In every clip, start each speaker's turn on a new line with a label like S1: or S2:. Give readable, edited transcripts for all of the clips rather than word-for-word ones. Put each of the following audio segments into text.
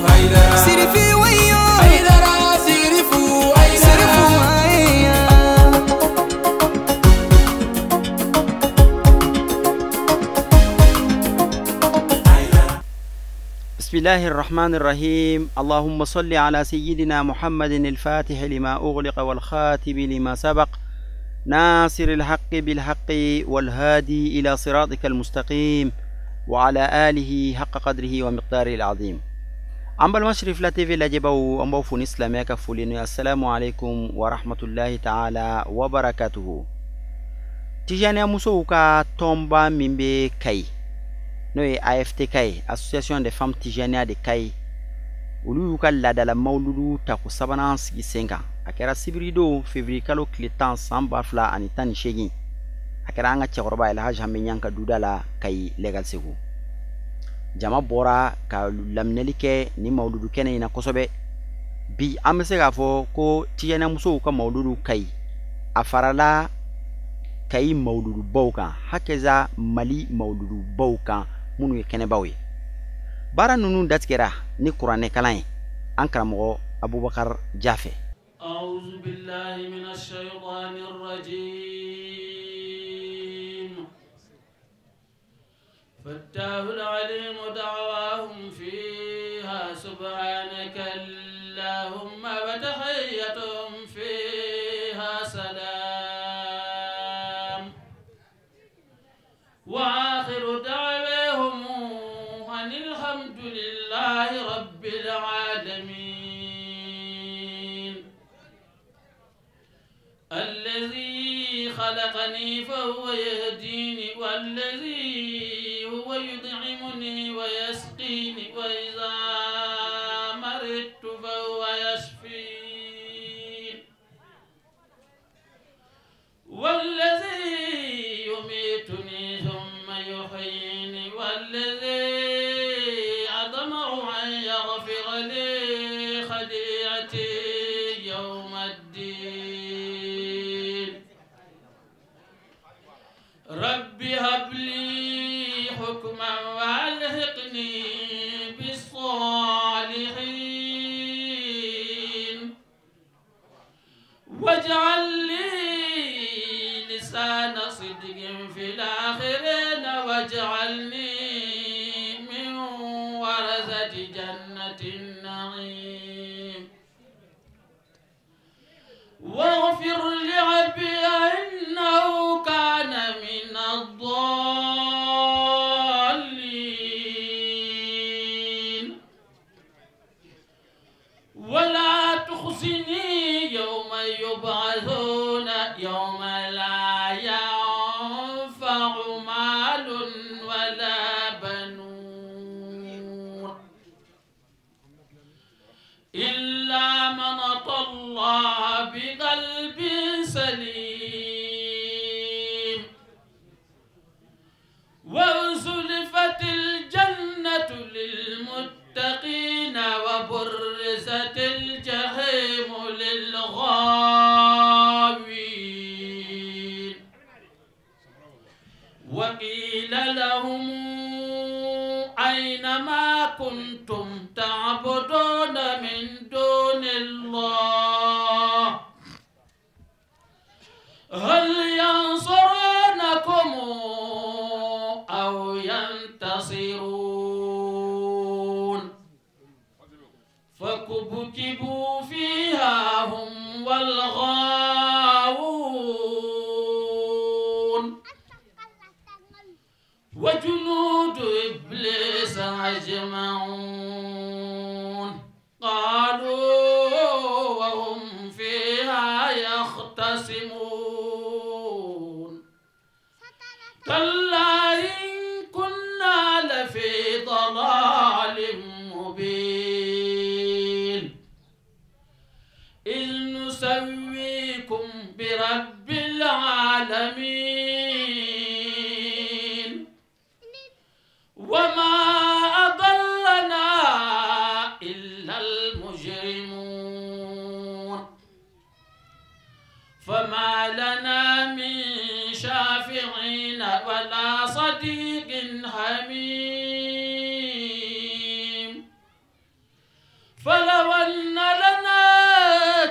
S1: Haidara
S2: Sirifi wayo
S1: Haidara Sirifu Haidara
S2: Sirifu aya.
S3: بسم الله الرحمن الرحيم. اللهم صل على سيدنا محمد الفاتح لما أغلق والخاتم لما سبق ناصر الحق بالحق والهادي إلى صراطك المستقيم وعلى آله حق قدره ومقداره العظيم. عم بالمشرف لا تيفي لجبو أم بوفو نسلامك فولين. السلام عليكم ورحمة الله تعالى وبركاته. Tijaniya musow ka tɔnba min bɛ Kayi, n'o ye AFT Kayi, Association des femmes Tijaniya de Kayi, olu y'u ka laadala mawuludu tako sabanan sigi sen kan. A kɛra sibiridon février kalo tile 10 san 2018. A kɛra an ka cɛkɔrɔba Elhaji Hame Ɲang ka duda la Kayi Lɛgal Segu. Jama bɔra ka laminɛli kɛ ni mawuludu kɛnɛ in na kosɛbɛ. Bi an bɛ se k'a fɔ ko Tijaniya musow ka mawuludu Kayi, a farala Kayi mawuludubaw kan, hakɛza Mali mawuludubaw kan minnu ye kɛnɛbaw ye. Baara ninnu datigɛra ni kuranɛkalan ye an karamɔgɔ Abubakar Jafɛ.
S4: أعوذ بالله من الشيطان الرجيم. فتاه العليم دعواهم فيها سبحانك اللهم وتحيتهم فيها سلام وآخر دعواهم أن الحمد لله رب العالمين. الذي خلقني فهو يهديني والذي هو يطعمني ويسقيني وإذا مرضت فهو يشفين والذي يميتني ثم يحييني والذي أطمع أن يغفر لي خطيئتي يوم الدين. رب هب لي حكما وألحقني بالصالحين واجعل لي لسان صدق في الآخرين واجعلني من ورثة جنة النعيم. واغفر لعبدي إنه كان من الضالين. ولا تخزني يوم يبعثون يوم لا ينفع مال ولا بنون إلا من أتى الله بقلب سليم. وأزلفت الجنة للمتقين وبرزت الجحيم للغاوين. وقيل لهم أين ما كنتم تعبدون من دون الله هل ينصرونكم أو ينتصرون؟ فكبكبوا فيها هم والغاوون وجنود إبليس أجمعون. قالوا وهم فيها يختصمون كلا إن كنا لفي ضلال مبين إذ نسويكم برب العالمين وما أضلنا إلا المجرمون. فما لنا من شافعين ولا صديق حميم. فلو أن لنا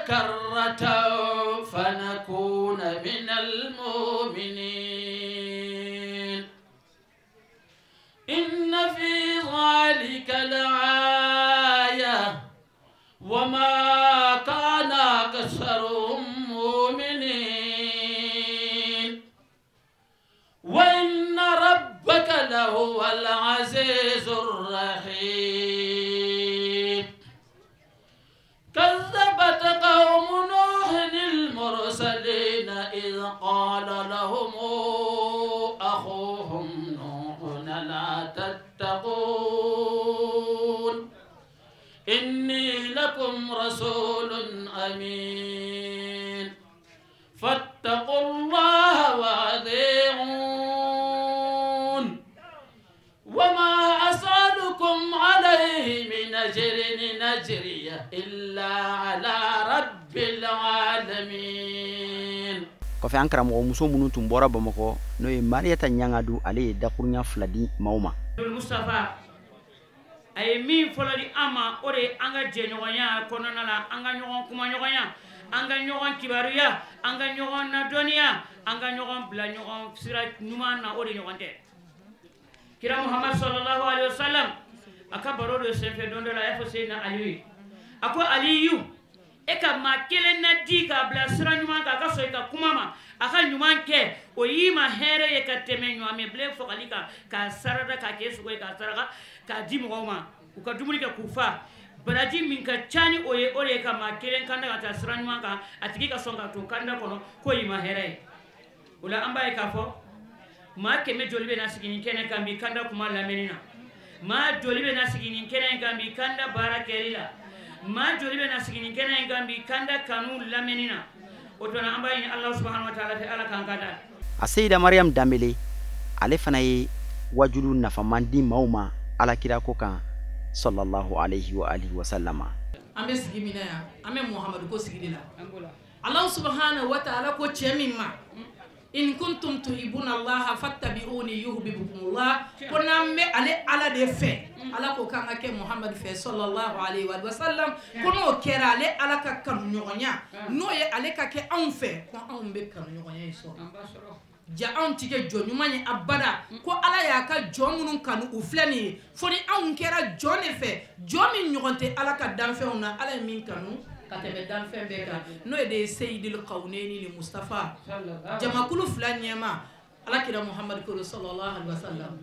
S4: كرة فنكون من المؤمنين. إن في ذلك لآية وما كان أكثرهم مؤمنين وإن ربك لهو العزيز الرحيم. كذبت قوم نوح المرسلين إذ قال لهم أخوهم نوح لا تتقون إني لكم رسول أمين فاتقوا الله وأطيعون وما أسألكم عليه من أجر إن أجري إلا على رب العالمين.
S3: Kɔfɛ an karamɔgɔ muso minnu tun bɔra Bamakɔ n'o ye Mariata Ɲangadu, ale ye dakurunya 2 di maaw ma.
S5: Mustafa a ye min fɔlɔ di an ma, o de ye an ka jɛɲɔgɔnya kɔnɔna la, an ka ɲɔgɔn kumaɲɔgɔnya, an ka ɲɔgɔn kibaruya, an ka ɲɔgɔn ladɔnniya, an ka ɲɔgɔn bila ɲɔgɔn sira ɲuman na, o de ɲɔgɔn tɛ. Kira Muhammad sallallahu alaihi wasallam a ka baro dɔ senfɛ don dɔ la, a y'a fɔ Seyidina Aliyu ye, a ko Aliyu, e ka maa kelen na di k'a bila sira ɲuman kan, a ka sɔn i ka kuma ma, a ka ɲuman kɛ, o y'i ma hɛrɛ ye ka tɛmɛ ɲɔgɔnmɛ bilen fagali kan, k'a sarada, k'a kɛ sogo ye, k'a saraka, k'a di mɔgɔw ma, u ka dumuni kɛ k'u fa. Baraji min ka ca ni o ye, o de ye ka maa kelen kanda ka taa sira ɲuman kan, a tigi ka sɔn ka to kanda kɔnɔ, k'o y'i ma hɛrɛ ye. O la an b'a ye k'a fɔ maa 100 joli bɛ na sigi nin kɛnɛ kan bi kanda kuma lamɛnni na, maa joli bɛ na sigi nin kɛnɛ in kan bi kanda baara kɛli la, maa joli bɛ na sigi nin kɛnɛ in kan bi kanda kanu lamɛnni na. O tuma an b'a ɲini Ala subahana wa taala fɛ, Ala k'an kanda.
S3: A Seyida Mariam Danbele, ale fana ye wajulu nafaman di maaw ma alakira ko kan sallallahu alayhi wa alihi wa sallama.
S2: An bɛ sigi min na yan, an bɛ Muhamadu ko sigi de la. Ala subahana wa taala ko cɛ min ma, in kuntum tuhibuna Allah fattabi'uni yuhibbukumullah, ko n'an bɛ ale Ala de fɛ, Ala ko k'an ka kɛ Muhamadu fɛ sallallahu alayhi wa sallam, ko n'o kɛra ale Ala ka kanuɲɔgɔnya, n'o ye ale ka kɛ anw fɛ, ko anw bɛ kanuɲɔgɔnya in sɔrɔ. Ja anw ti kɛ jɔn ɲuman ye abada, ko Ala y'a ka jɔn minnu kanu u filɛ nin ye, fo ni anw kɛra jɔn de fɛ, jɔn min ɲɔgɔn tɛ Ala ka danfɛnw na, Ala ye min kanu ka tɛmɛ danfɛn bɛɛ kan, n'o ye de ye Seyidil Kawuneni ni Mustafa, jamakulu 2 ɲɛma, Ala kira Muhamadu koro sallallahu alaihi wa sallam.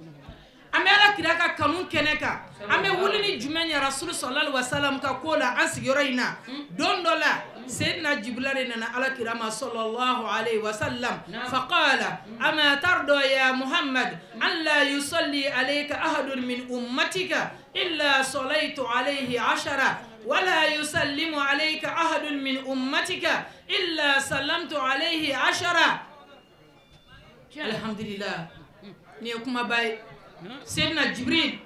S2: An bɛ Ala kira ka kanu kɛnɛ kan, an bɛ wuli ni jumɛn ye Rasulu sallallahu alaihi wa sallam ka ko la an sigiyɔrɔ in na. Don dɔ la Seyidina Jibila de nana Ala kira ma sallallahu alaihi wa sallam, faqala ama tarda ya Muhammad an la yusalli alayka ahadun min ummatika illa sallaytu alayhi 10 ولا يسلم عليك أحد من أمتك إلا سلمت عليه 10. الحمد لله. نيكما باي سيدنا جبريل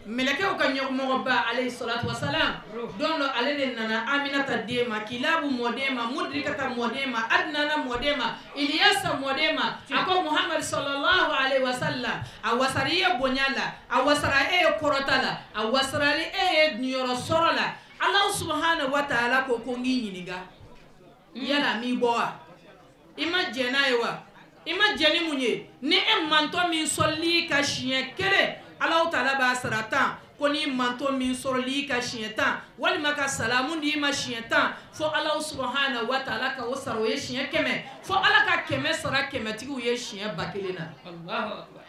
S2: ملكه كان يوم عليه الصلاة والسلام دون علينا نانا آمنة ديما كلاب موديما مدركة موديما أدنانا موديما إلياس موديما أكو محمد صلى الله عليه وسلم أوسرية بنيالا أوسرائي كورتالا أوسرائي نيورو Allah subhanahu wa ta'ala ko ko ngi ɲininka yala mi bɔ wa i ma jɛn n'a ye wa i ma jɛn ni mun ye ni e mantɔ min sɔrɔli ka siɲɛ 1 Allahu ta'ala b'a sara 10 ko ni mantɔ min sɔrɔli ka siɲɛ 10 walima ka salamu di i ma siɲɛ 10 fo Allahu subhanahu wa ta'ala ka o sara o ye siɲɛ 100 fo Ala ka 100 sara 100tigiw ye siɲɛ 1000 na.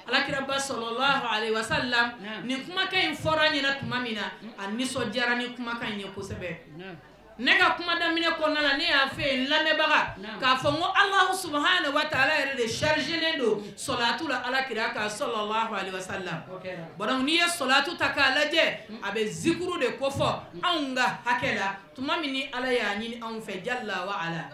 S2: Alakiraba sallallahu alaihi wasallam nin kumakan in fɔra ɲɛna tuma min na a nisɔndiyara ni kumakan in ye kosɛbɛ. Ne ka kuma daminɛ kɔnɔna la ne y'a fɛ yen lamɛnbaga k'a fɔ n ko Alahu subahana wa taala yɛrɛ de chargelen don sɔlatu la alakira kan sallallahu alaihi wasallam. Bon n'i ye sɔlatu ta k'a lajɛ a bɛ zikuru de kofɔ anw ka hakɛ la tuma min ni Ala y'a ɲini anw fɛ jalla wa ala.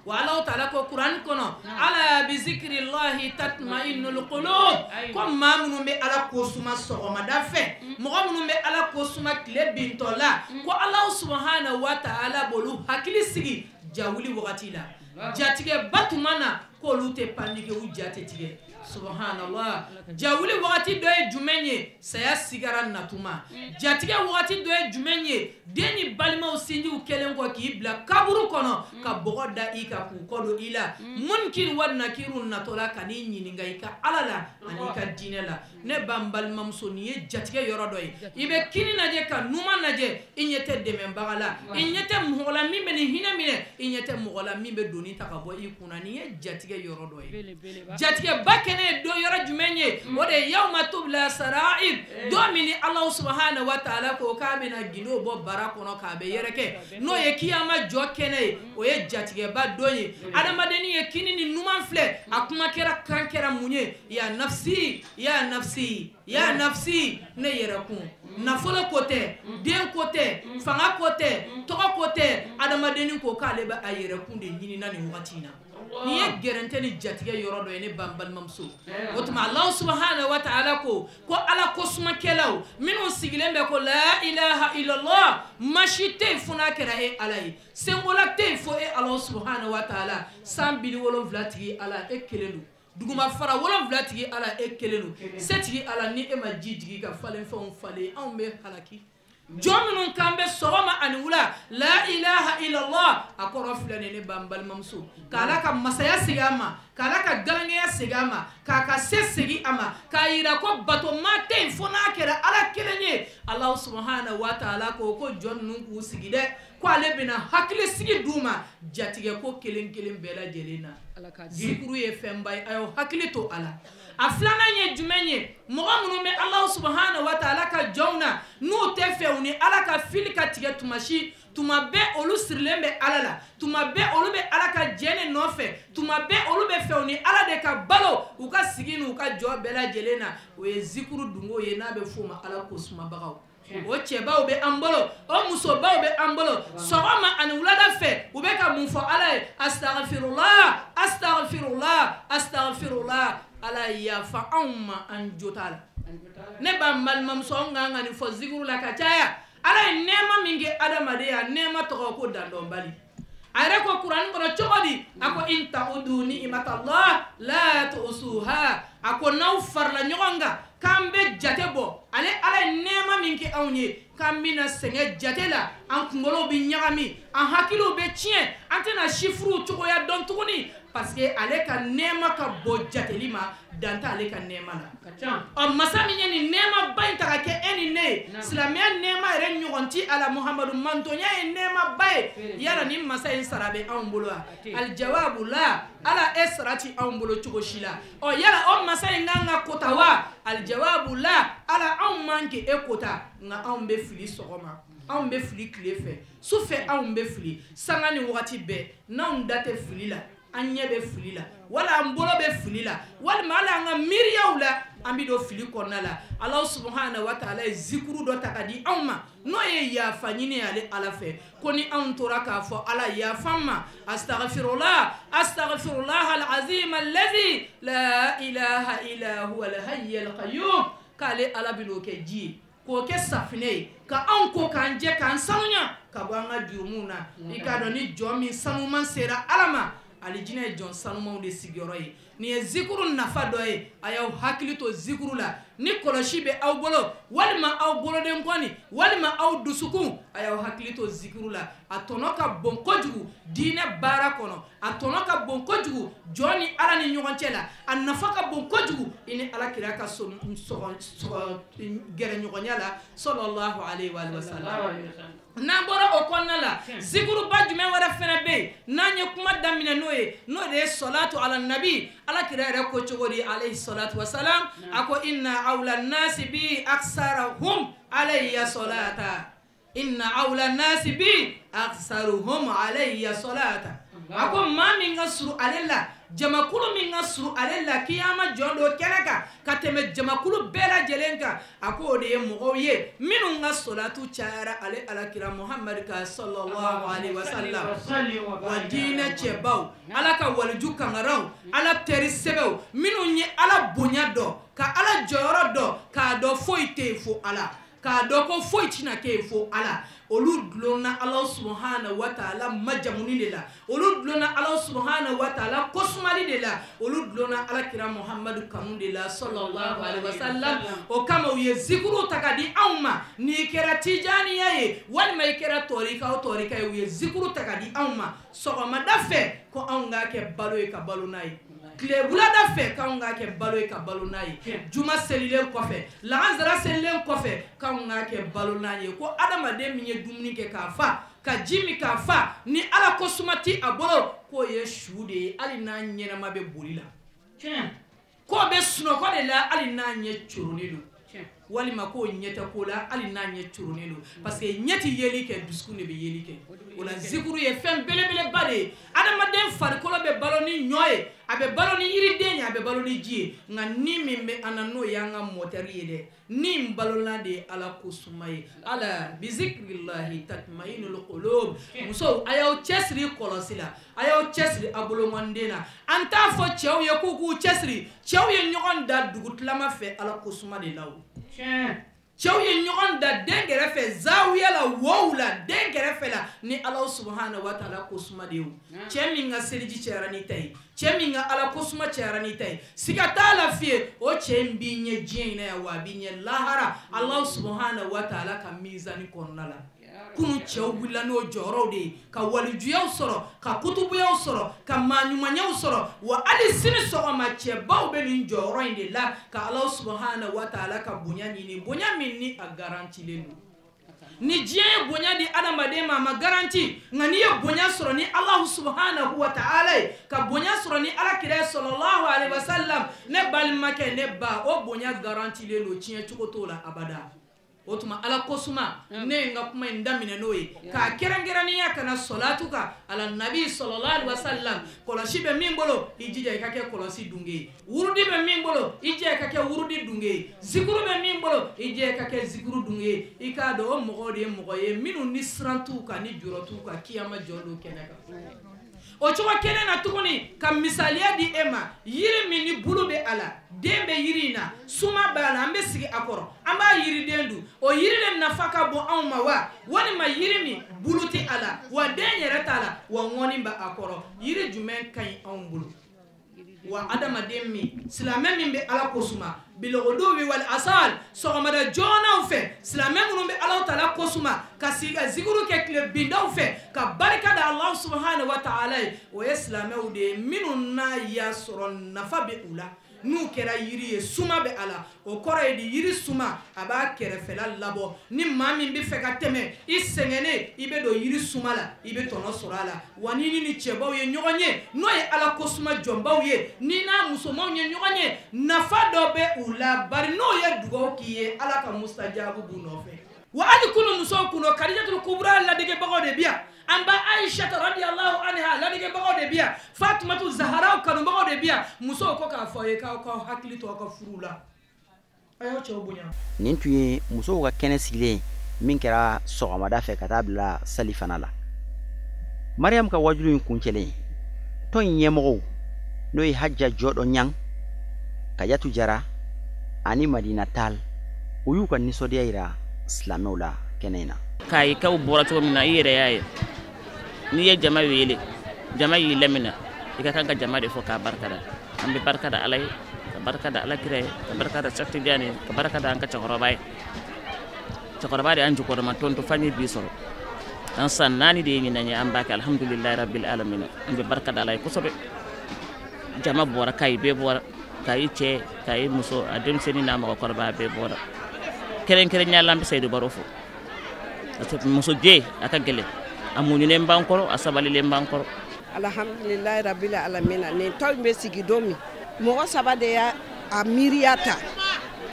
S2: Wa Allahu ta'ala ko Qur'an kɔnɔ ala bi zikrillahi tatma'innul qulub ko maa minnu bɛ Ala ko suma sɔgɔmada fɛ mɔgɔ minnu bɛ Ala ko suma tile bintɔ la ko Allahu subahana wa ta'ala b'olu hakili sigi jawuli wagati la jatigɛba tuma na k'olu tɛ paniquer u ja tɛ tigɛ. Subhanallah. Jawuli wagati dɔ ye jumɛn ye? Saya sigara natuma. Jatigɛ wagati dɔ ye jumɛn ye? Den ni balimaw sinjiw kɛlen kɔ k'i bila kaburu kɔnɔ ka bɔgɔ da i kan k'u kɔ don i la. Munkiri wa nakiru natɔla ka n'i ɲininka i ka Ala la ani i ka diinɛ la. Ne ba n balimamuso, nin ye jatigɛ yɔrɔ dɔ ye. I bɛ kini lajɛ ka numan lajɛ, i ɲɛ tɛ dɛmɛbaga la, i ɲɛ tɛ mɔgɔ la min bɛ nin hinɛ minɛ, i ɲɛ tɛ mɔgɔ la min bɛ doni ta ka bɔ i kunna. Nin ye jatigɛ yɔrɔ dɔ ye. Jatigɛba kɛnɛ ye don yɔrɔ jumɛn ye? O de ye yawma tubla sarair, don min ni Alahu subahana wa taala ko k'a bɛna gindo bɔ bara kɔnɔ k'a bɛ yɛrɛkɛ, n'o ye kiyama jɔ kɛnɛ ye. O ye jatigɛba don ye. Adamadennin ye kini ni numan filɛ, a kuma kɛra kan kɛra mun ye? Ya nafsi, ya nafsi, ya nafsi, ne yɛrɛ kun. Nafolo ko tɛ, den ko tɛ, fanga ko tɛ, tɔgɔ ko tɛ, adamadennin ko k'ale bɛ a yɛrɛ kun de ɲinina nin wagati in na. Nin ye gɛrɛntɛ ni jatigɛ yɔrɔ dɔ ye ne ba n balimamuso. O tuma Alahu subahana wa taala ko Ala ko sumakɛlaw minnu sigilen bɛ ko la ilaha illallah, masi tɛ yen fo n'a kɛra e Ala ye, senkola tɛ yen fo e Alahu subahana wa taala. San 70 tigi Ala e kelen don, duguma fara 7 tigi Ala e kelen don, setigi Ala, ni e ma ji jigin ka falenfɛnw falen, anw bɛ halaki. Jɔn minnu kan bɛ sɔgɔma ani wula la ilaha illallah, a kɔrɔ filɛ nin ye ne ba n balimamuso. K'Ala ka masaya segin a ma, k'Ala ka galankɛya segin a ma, k'a ka se segin a ma, k'a yira ko bato maa tɛ yen fo n'a kɛra Ala kelen ye. Alahu subahana wa taala ko jɔn ninnu k'u sigi dɛ, ko ale bɛna hakili sigi d'u ma jatigɛ ko kelen kelen bɛɛ lajɛlen na. Zikuru ye fɛnba ye, a y'aw hakili to a la. A filanan ye jumɛn ye? Mɔgɔ minnu bɛ Alahu subahana wa taala ka jɔnw na, n'u tɛ fɛ u ni Ala ka fili ka tigɛ tuma si, tuma bɛɛ olu sirilen bɛ Ala la, tuma bɛɛ olu bɛ Ala ka jɛ de nɔfɛ, tuma bɛɛ olu bɛ fɛ u ni Ala de ka balo u ka sigi n'u ka jɔ bɛɛ lajɛlen na. O ye zikuru dungo ye, n'a bɛ f'o ma Ala ko sumabagaw. O cɛbaw bɛ an bolo, o musobaw bɛ an bolo. Sɔgɔma ani wulada fɛ u bɛ ka mun fɔ Ala ye? Astaghfirullah, astaghfirullah, astaghfirullah. Ala yafa anw ma, an jo t'a la. Ne ba n balimamuso, anw kan ka nin fɔ zikuru la ka caya. Ala ye nɛɛma min kɛ adamaden ye, a nɛɛma tɔgɔ ko dandɔnbali. A yɛrɛ ko kuranɛ kɔnɔ cogo di? A ko in ta'udu ni'matallah la tu'suha. A ko n'aw farala ɲɔgɔn kan k'an bɛ jate bɔ, ale Ala ye nɛɛma min kɛ anw ye, k'an bɛna sɛgɛn jate la, an kunkolow bɛ ɲagami, an hakiliw bɛ tiɲɛ, an tɛna chiffres cogoya dɔn tuguni, parce que ale ka nɛɛma ka bɔ jateli ma, dan t'ale ka nɛɛma la. Ɔ masa min ye nin nɛɛmaba in ta ka kɛ e ni ne ye, silamɛya nɛɛma yɛrɛ ɲɔgɔn ti a la. Muhamadu mantonya ye nɛɛmaba ye. Yala ni masa in sara bɛ anw bolo wa? Alijawabu la, Ala e sara ti anw bolo cogo si la. Ɔ yala o masa in kan ka kota wa? Alijawabu la, Ala anw man k'e kota, nka anw bɛ fili sɔgɔma, anw bɛ fili tile fɛ, su fɛ anw bɛ fili, sanga ni wagati bɛɛ. N'anw da tɛ fili la, an ɲɛ bɛ fili la, wala an bolo bɛ fili la, walima hali an ka miiriyaw la, an bɛ don fili kɔnɔna la. Alahu subahana wa taala ye zikuru dɔ ta ka di anw ma, n'o ye yafa ɲini ale Ala fɛ. Ko ni anw tora k'a fɔ Ala yafa n ma, astaghfirullah, astaghfirullah al-azim allazi la ilaha illa huwa al-hayy al-qayyum, k'ale Ala bɛ n'o kɛ ji ye, k'o kɛ safinɛ ye, ka anw ko k'an jɛ k'an sanuya ka bɔ an ka jurumuw na. I k'a dɔn ni jɔn min sanuman sera Ala ma, alijinɛ ye jɔn sanumanw de sigiyɔrɔ ye. Nin ye zikuru nafa dɔ ye. A y'aw hakili to zikuru la. Ni kɔlɔsi bɛ aw bolo, walima aw boloden kɔni, walima aw dusukun, a y'aw hakili to zikuru la. A tɔnɔ ka bon kojugu diinɛ baara kɔnɔ, a tɔnɔ ka bon kojugu jɔn ni Ala ni ɲɔgɔn cɛ la, a nafa ka bon kojugu i ni Ala kira ka gɛrɛɲɔgɔnya la, sallallahu alayhi wa sallam. N'an bɔra o kɔnɔna la, zikuruba jumɛn wɛrɛ fɛnɛ bɛ yen n'an ye kuma daminɛ n'o ye, n'o de ye salatu ala nabi. Ala kira yɛrɛ ko cogo di alayhi salatu wa salam? A ko inna awla nasi bi aksarahum alayya salata, inna awla nasi bi aksaruhum alayya salata. A ko maa min ka surun ale la, jamakulu min ka surun ale la kiyama jɔn don kɛnɛ kan ka tɛmɛ jamakulu bɛɛ lajɛlen kan, a ko o de ye mɔgɔw ye minnu ka solatu cayara ale alakira Muhamadu ka sallallahu alaihi wa sallam. Wa diinɛ cɛbaw, Ala ka waliju kangaraw, Ala teri sɛbɛw, minnu ye Ala bonya dɔn, ka Ala jɔyɔrɔ dɔn, k'a dɔn foyi tɛ yen fo Ala, k'a dɔn ko foyi tɛna kɛ yen fo Ala. Olu dulonna Ala subahana wa taala majamuni de la, olu dulonna Ala subahana wa taala kosumali de la, olu dulonna Ala kira Muhamadu kanu de la sallallahu alaihi wasallam. O kama u ye zikuru ta ka di anw ma. N'i kɛra tijaniya ye walima i kɛra tɔrika o tɔrika ye, u ye zikuru ta ka di anw ma sɔgɔmada fɛ ko anw k'a kɛ balo ye ka balo n'a ye, tile wulada fɛ k'anw k'a kɛ balo ye ka balo n'a ye, juma selilen kɔfɛ, lahansara selilen kɔfɛ k'anw k'a kɛ balo n'a ye. Ko adamaden min ye dumuni kɛ k'a fa, ka ji min k'a fa, ni Ala ko suma ti a bolo, k'o ye su de ye hali n'a ɲɛnama bɛ boli la, k'o bɛ sunɔgɔ de la hali n'a ɲɛ coronnen don, walima k'o ɲɛ tɛ ko la hali n'a ɲɛ coronnen don, parce que ɲɛ ti yeli kɛ, dusukun de bɛ yeli kɛ. O la zikuru ye fɛn belebeleba de ye. Adamaden farikolo bɛ balo ni ɲɔ ye, a bɛ balo ni yiriden ye, a bɛ balo ni ji ye, nka ni min bɛ an na n'o y'an ka mɔtɛri ye dɛ, ni in balola de ye Ala ko suma ye. Ala bizikirilahi tatmainul qulub. Musow, a y'aw cɛsiri kɔlɔsi la, a y'aw cɛsiri a bolomanden na. An t'a fɔ cɛw ye k'u k'u cɛsiri, cɛw ye ɲɔgɔn da dugutilama fɛ Ala ko suma de la o. Cɛw ye ɲɔgɔn da den kɛrɛfɛ zawiya la, wow la, den kɛrɛfɛ la, ni Ala subahana wa taala ko suma de ye o. Cɛ min ka seliji cayara n'i ta ye, cɛ min ka Ala ko suma cayara n'i ta ye, siga t'a la fiye, o cɛ in b'i ɲɛ diɲɛ in na yan, wa a b'i ɲɛ lahara Ala subahana wa taala ka mizani kɔnɔna la. Kunun cɛw wulila n'o jɔyɔrɔw de ye ka walijuyaw sɔrɔ, ka kutubuyaw sɔrɔ, ka maaɲumanyaw sɔrɔ, wa hali sini sɔgɔma cɛbaw bɛ nin jɔyɔrɔ in de la ka Ala subahana wa taala ka bonya ɲini, bonya min ni a garantilen don. Ni diɲɛ ye bonya di adamaden ma, a ma garanti, nka n'i ye bonya sɔrɔ ni Ala subahana wa taala ye, ka bonya sɔrɔ ni Ala kira sallallahu alaihi wasallam, ne balimakɛ, ne ba, o bonya garantilen don, tiɲɛ cogo t'o la abada. O tuma Ala ko suma, ne ye n ka kuma in daminɛ n'o ye k'a kɛrɛnkɛrɛnnenya ka na sɔlatu kan ala nabi sallallahu alaihi wasallam. Kɔlɔsi bɛ min bolo, i jija i ka kɛ kɔlɔsi dunge ye. Wurudi bɛ min bolo, i jija i ka kɛ wurudi dunge ye. Zikuru bɛ min bolo, i jija i ka kɛ zikuru dunge ye. I k'a dɔn o mɔgɔw de ye mɔgɔ ye minnu ni siran t'u kan, ni jɔrɔ t'u kan kiyama jɔ don kɛnɛ kan. O cogo kelen na tuguni, ka misaliya di e ma, yiri min ni bulu bɛ a la, den bɛ yiri in na, suma b'a la, an bɛ sigi a kɔrɔ, an b'a yiriden dun, o yiri de nafa ka bon anw ma wa? Walima yiri min bulu tɛ a la, wa den yɛrɛ t'a la, wa ŋɔni b'a a kɔrɔ, yiri jumɛn ka ɲi anw bolo? Wa adamaden min, silamɛ min bɛ Ala ko suma bilogoduwi wal asal, sɔgɔmada joonaw fɛ, silamɛ minnu bɛ Ala taala ko suma ka sigi ka zikuru kɛ tile bindaw fɛ ka barika da Ala subahana wa taala ye, o ye silamɛw de ye minnu n'a y'a sɔrɔ nafa bɛ u la. N'u kɛra yiri ye, suma bɛ a la, o kɔrɔ ye di, yiri suma a b'a kɛrɛfɛla labɔ. Ni maa min bɛ fɛ ka tɛmɛ i sɛgɛnnen, i bɛ don yiri suma la, i bɛ tɔnɔ sɔrɔ a la. Wa ni ni cɛbaw ye ɲɔgɔn ye, n'o ye Ala ko suma jɔnbaw ye, ni n'a musomanw ye ɲɔgɔn ye, nafa dɔ bɛ u la, bari n'o ye dugawu k'i ye, Ala ka mustajabu b'u nɔfɛ. Wa hali kunun musow kun, Kadijatul Kubra ladegebagaw de bi yan, an ba Aisha radiyallahu anha ladegebagaw de bi yan, Fatumatu Zahara kanubagaw de bi yan. Musow ko k'a fɔ aw ye k'aw k'aw hakili to aw ka furuw la, a y'aw cɛw bonya.
S3: Nin tun ye musow ka kɛnɛ sigilen min kɛra sɔgɔmada fɛ ka taa bila sali fana la. Mariam ka wajulu in kuncɛlen, tɔn in ɲɛmɔgɔw n'o ye Hajja Jɔdɔ Ɲang, Kajatu Jara ani Madina Tal, u y'u ka nisɔndiya yira silamɛw la kɛnɛ in na.
S6: K'a ye k'aw bɔra cogo min na, i yɛrɛ y'a ye. N'i ye jama wele, jama y'i lamina, i ka kan ka jama de fɔ k'a barika da. An bɛ barika da Ala ye, ka barika da Ala kira ye, ka barika da Cheikh Tidiane ye, ka barika da an ka cɛkɔrɔba ye. Cɛkɔrɔba de y'an jukɔrɔma tonto f'an ye bi sɔrɔ. An san 4 de ye ɲinan ye, an b'a kɛ alhamdulilayi rabbil alamin. An bɛ barika da Ala ye kosɛbɛ. Jama bɔra, Kayi bɛɛ bɔra, Kayi cɛ, Kayi muso, a denmisɛnnin n'a mɔgɔkɔrɔba a bɛɛ bɔra. Kɛrɛnkɛrɛnnenya la an bɛ Seyidu Baro fo, parce que muso jɛ a ka gɛlɛn, a muɲunen b'an kɔrɔ, a sabalilen b'an kɔrɔ.
S7: Alhamdulilayi rabbil alamin. Nin tɔn in bɛ sigi don min, mɔgɔ 3 de y'a a miiriya ta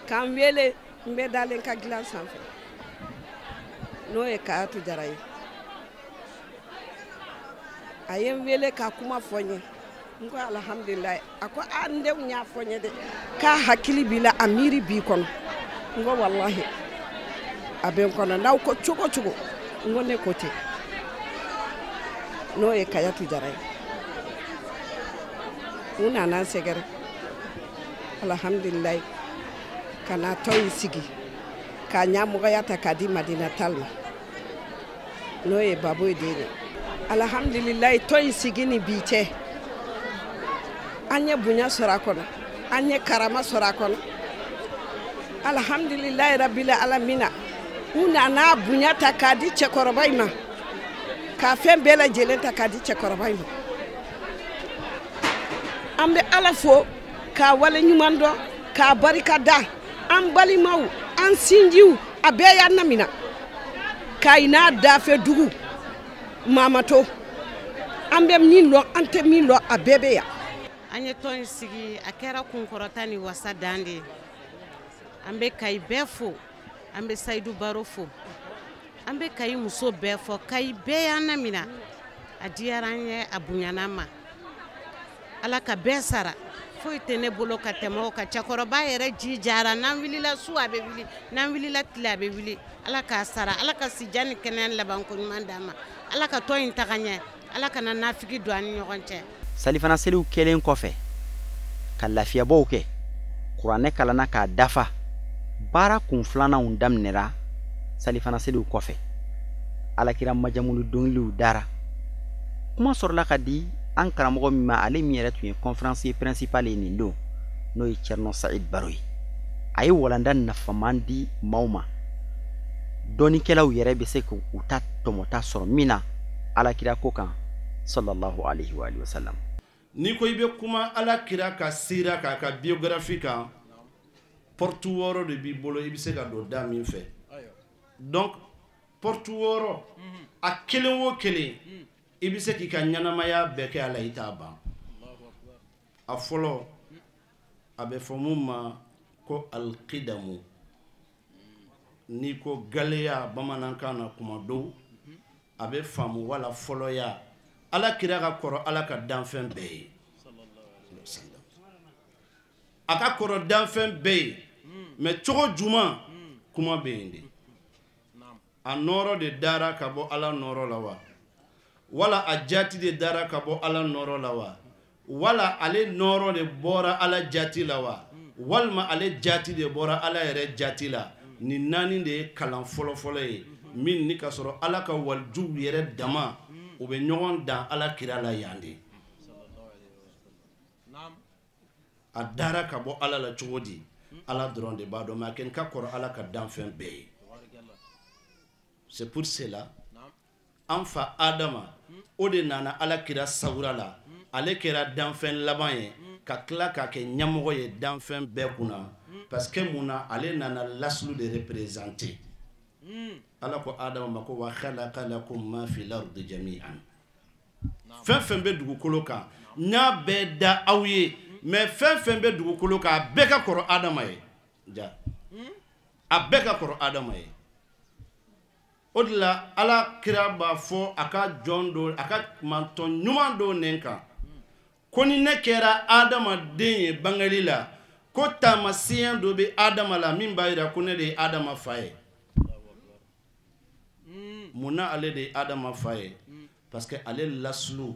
S7: k'an wele, n bɛ dalen ka dilan sanfɛ, n'o ye Kayatu Jara ye. A ye n wele ka kuma fɔ n ye, n ko alhamdulilayi. A ko a n denw y'a fɔ n ye dɛ, k'a hakili b'i la, a miiri b'i kɔnɔ. N ko walahi a bɛ n kɔnɔ, n'aw ko cogo cogo, n ko ne ko ten. N'o ye Kayatu Jara ye. U nana n sɛgɛrɛ, alhamdulilayi, ka na tɔn in sigi, K'a ɲɛmɔgɔya ta k'a di Madina Tall ma, n'o ye Baboye den ye. Alhamdulilayi, tɔn in sigi ni bi cɛ, an ye bonya sɔrɔ a kɔnɔ, an ye karama sɔrɔ a kɔnɔ. Alhamdulilayi rabila alamina, u nana bonya ta k'a di cɛkɔrɔba in ma, k'a fɛn bɛɛ lajɛlen ta k'a di cɛkɔrɔba in ma. An bɛ Ala fo k'a wale ɲuman dɔn, k'a barika da. An balimaw, an sinjiw, a bɛɛ y'an namina. Kayi n'a dafɛ dugu mamato, an bɛ min lɔn, an tɛ min lɔn, a bɛɛ bɛ yan.
S8: An ye tɔn in sigi, a kɛra kunkɔrɔta ni wasa dan de ye. An bɛ Kayi bɛɛ fo, an bɛ Sayidu Baro fo, an bɛ Kayi muso bɛɛ fo. Kayi bɛɛ y'an namina, a diyara an ye, a bonyana an ma. Ala ka bɛɛ sara. Foyi tɛ ne bolo ka tɛmɛ o kan. Cɛkɔrɔba yɛrɛ ji jara, n'an wulila su a bɛ wuli, n'an wulila tile a bɛ wuli. Ala k'a sara, Ala ka sijan ni kɛnɛya labanko ɲuman d'an ma. Ala ka tɔn in taga ɲɛ, Ala kana nafigi don an ni ɲɔgɔn cɛ.
S3: Salifana seliw kɛlen kɔfɛ ka lafiyabɔw kɛ, kuranɛ kalanna k'a dafa. Baara kun filananw daminɛra salifana seliw kɔfɛ. Alakira majamuli dɔnkiliw dara. Kuma sɔrɔla ka di an karamɔgɔ min ma, ale min yɛrɛ tun ye conférencier principal ye nin don, n'o ye Thierno Saïd Baro ye. A ye walanda nafaman di maaw ma, dɔnnikɛlaw yɛrɛ bɛ se k'u ta tɔmɔta sɔrɔ min na alakira ko kan, sallallahu alaihi wa alihi wa sallam.
S9: N'i ko i bɛ kuma alakira ka sira k'a ka biographie kan, porte wɔɔrɔ de b'i bolo i bɛ se ka don da min fɛ. Donc porte wɔɔrɔ, a kelen o kelen i bɛ se k'i ka ɲɛnamaya bɛɛ kɛ a la, i t'a ban. A fɔlɔ, a bɛ fɔ mun ma ko alikidamu. N'i ko galeya bamanankan na kuma dɔw, a bɛ faamu wala fɔlɔya. Ala kira ka kɔrɔ Ala ka danfɛn bɛɛ ye. A ka kɔrɔ danfɛn bɛɛ ye, mais cogo jumɛn kuma bɛ yen de. A nɔrɔ de dara ka bɔ Ala nɔrɔ la wa? Wala a jati de dara ka bɔ Ala nɔrɔ la wa? Wala ale nɔrɔ de bɔra Ala jati la wa? Walima ale jati de bɔra Ala yɛrɛ jati la? Nin naani de ye kalan fɔlɔfɔlɔ ye min ni ka sɔrɔ Ala ka walijuw yɛrɛ dama u bɛ ɲɔgɔn dan Ala kira la yan de. A dara ka bɔ Ala la cogo di? Ala dɔrɔn de b'a dɔn, mais a kɛni ka kɔrɔ Ala ka danfɛn bɛɛ ye. C'est pour cela an fa Adama o de nana Ala kira sawura la, ale kɛra danfɛn laban ye ka tila k'a kɛ ɲɛmɔgɔ ye danfɛn bɛɛ kunna. Parce que mun na ale nana lasulu de représenter. Ala ko Adama ma ko wa khalaqa lakum ma fil ardi jami'an. Fɛn fɛn bɛ dugukolo kan n y'a bɛɛ da aw ye, mais fɛn fɛn bɛ dugukolo kan a bɛɛ ka kɔrɔ Adama ye. Ja, a bɛɛ ka kɔrɔ Adama ye. O de la Ala kira b'a fɔ a ka jɔn dɔ, a ka mantɔn ɲuman dɔ nɛn kan ko ni ne kɛra Adamaden ye bangeli la, ko taamasiyɛn dɔ bɛ Adama la min b'a jira ko ne de ye Adama fa ye. Munna ale de ye Adama fa ye? Parce que ale lasulu,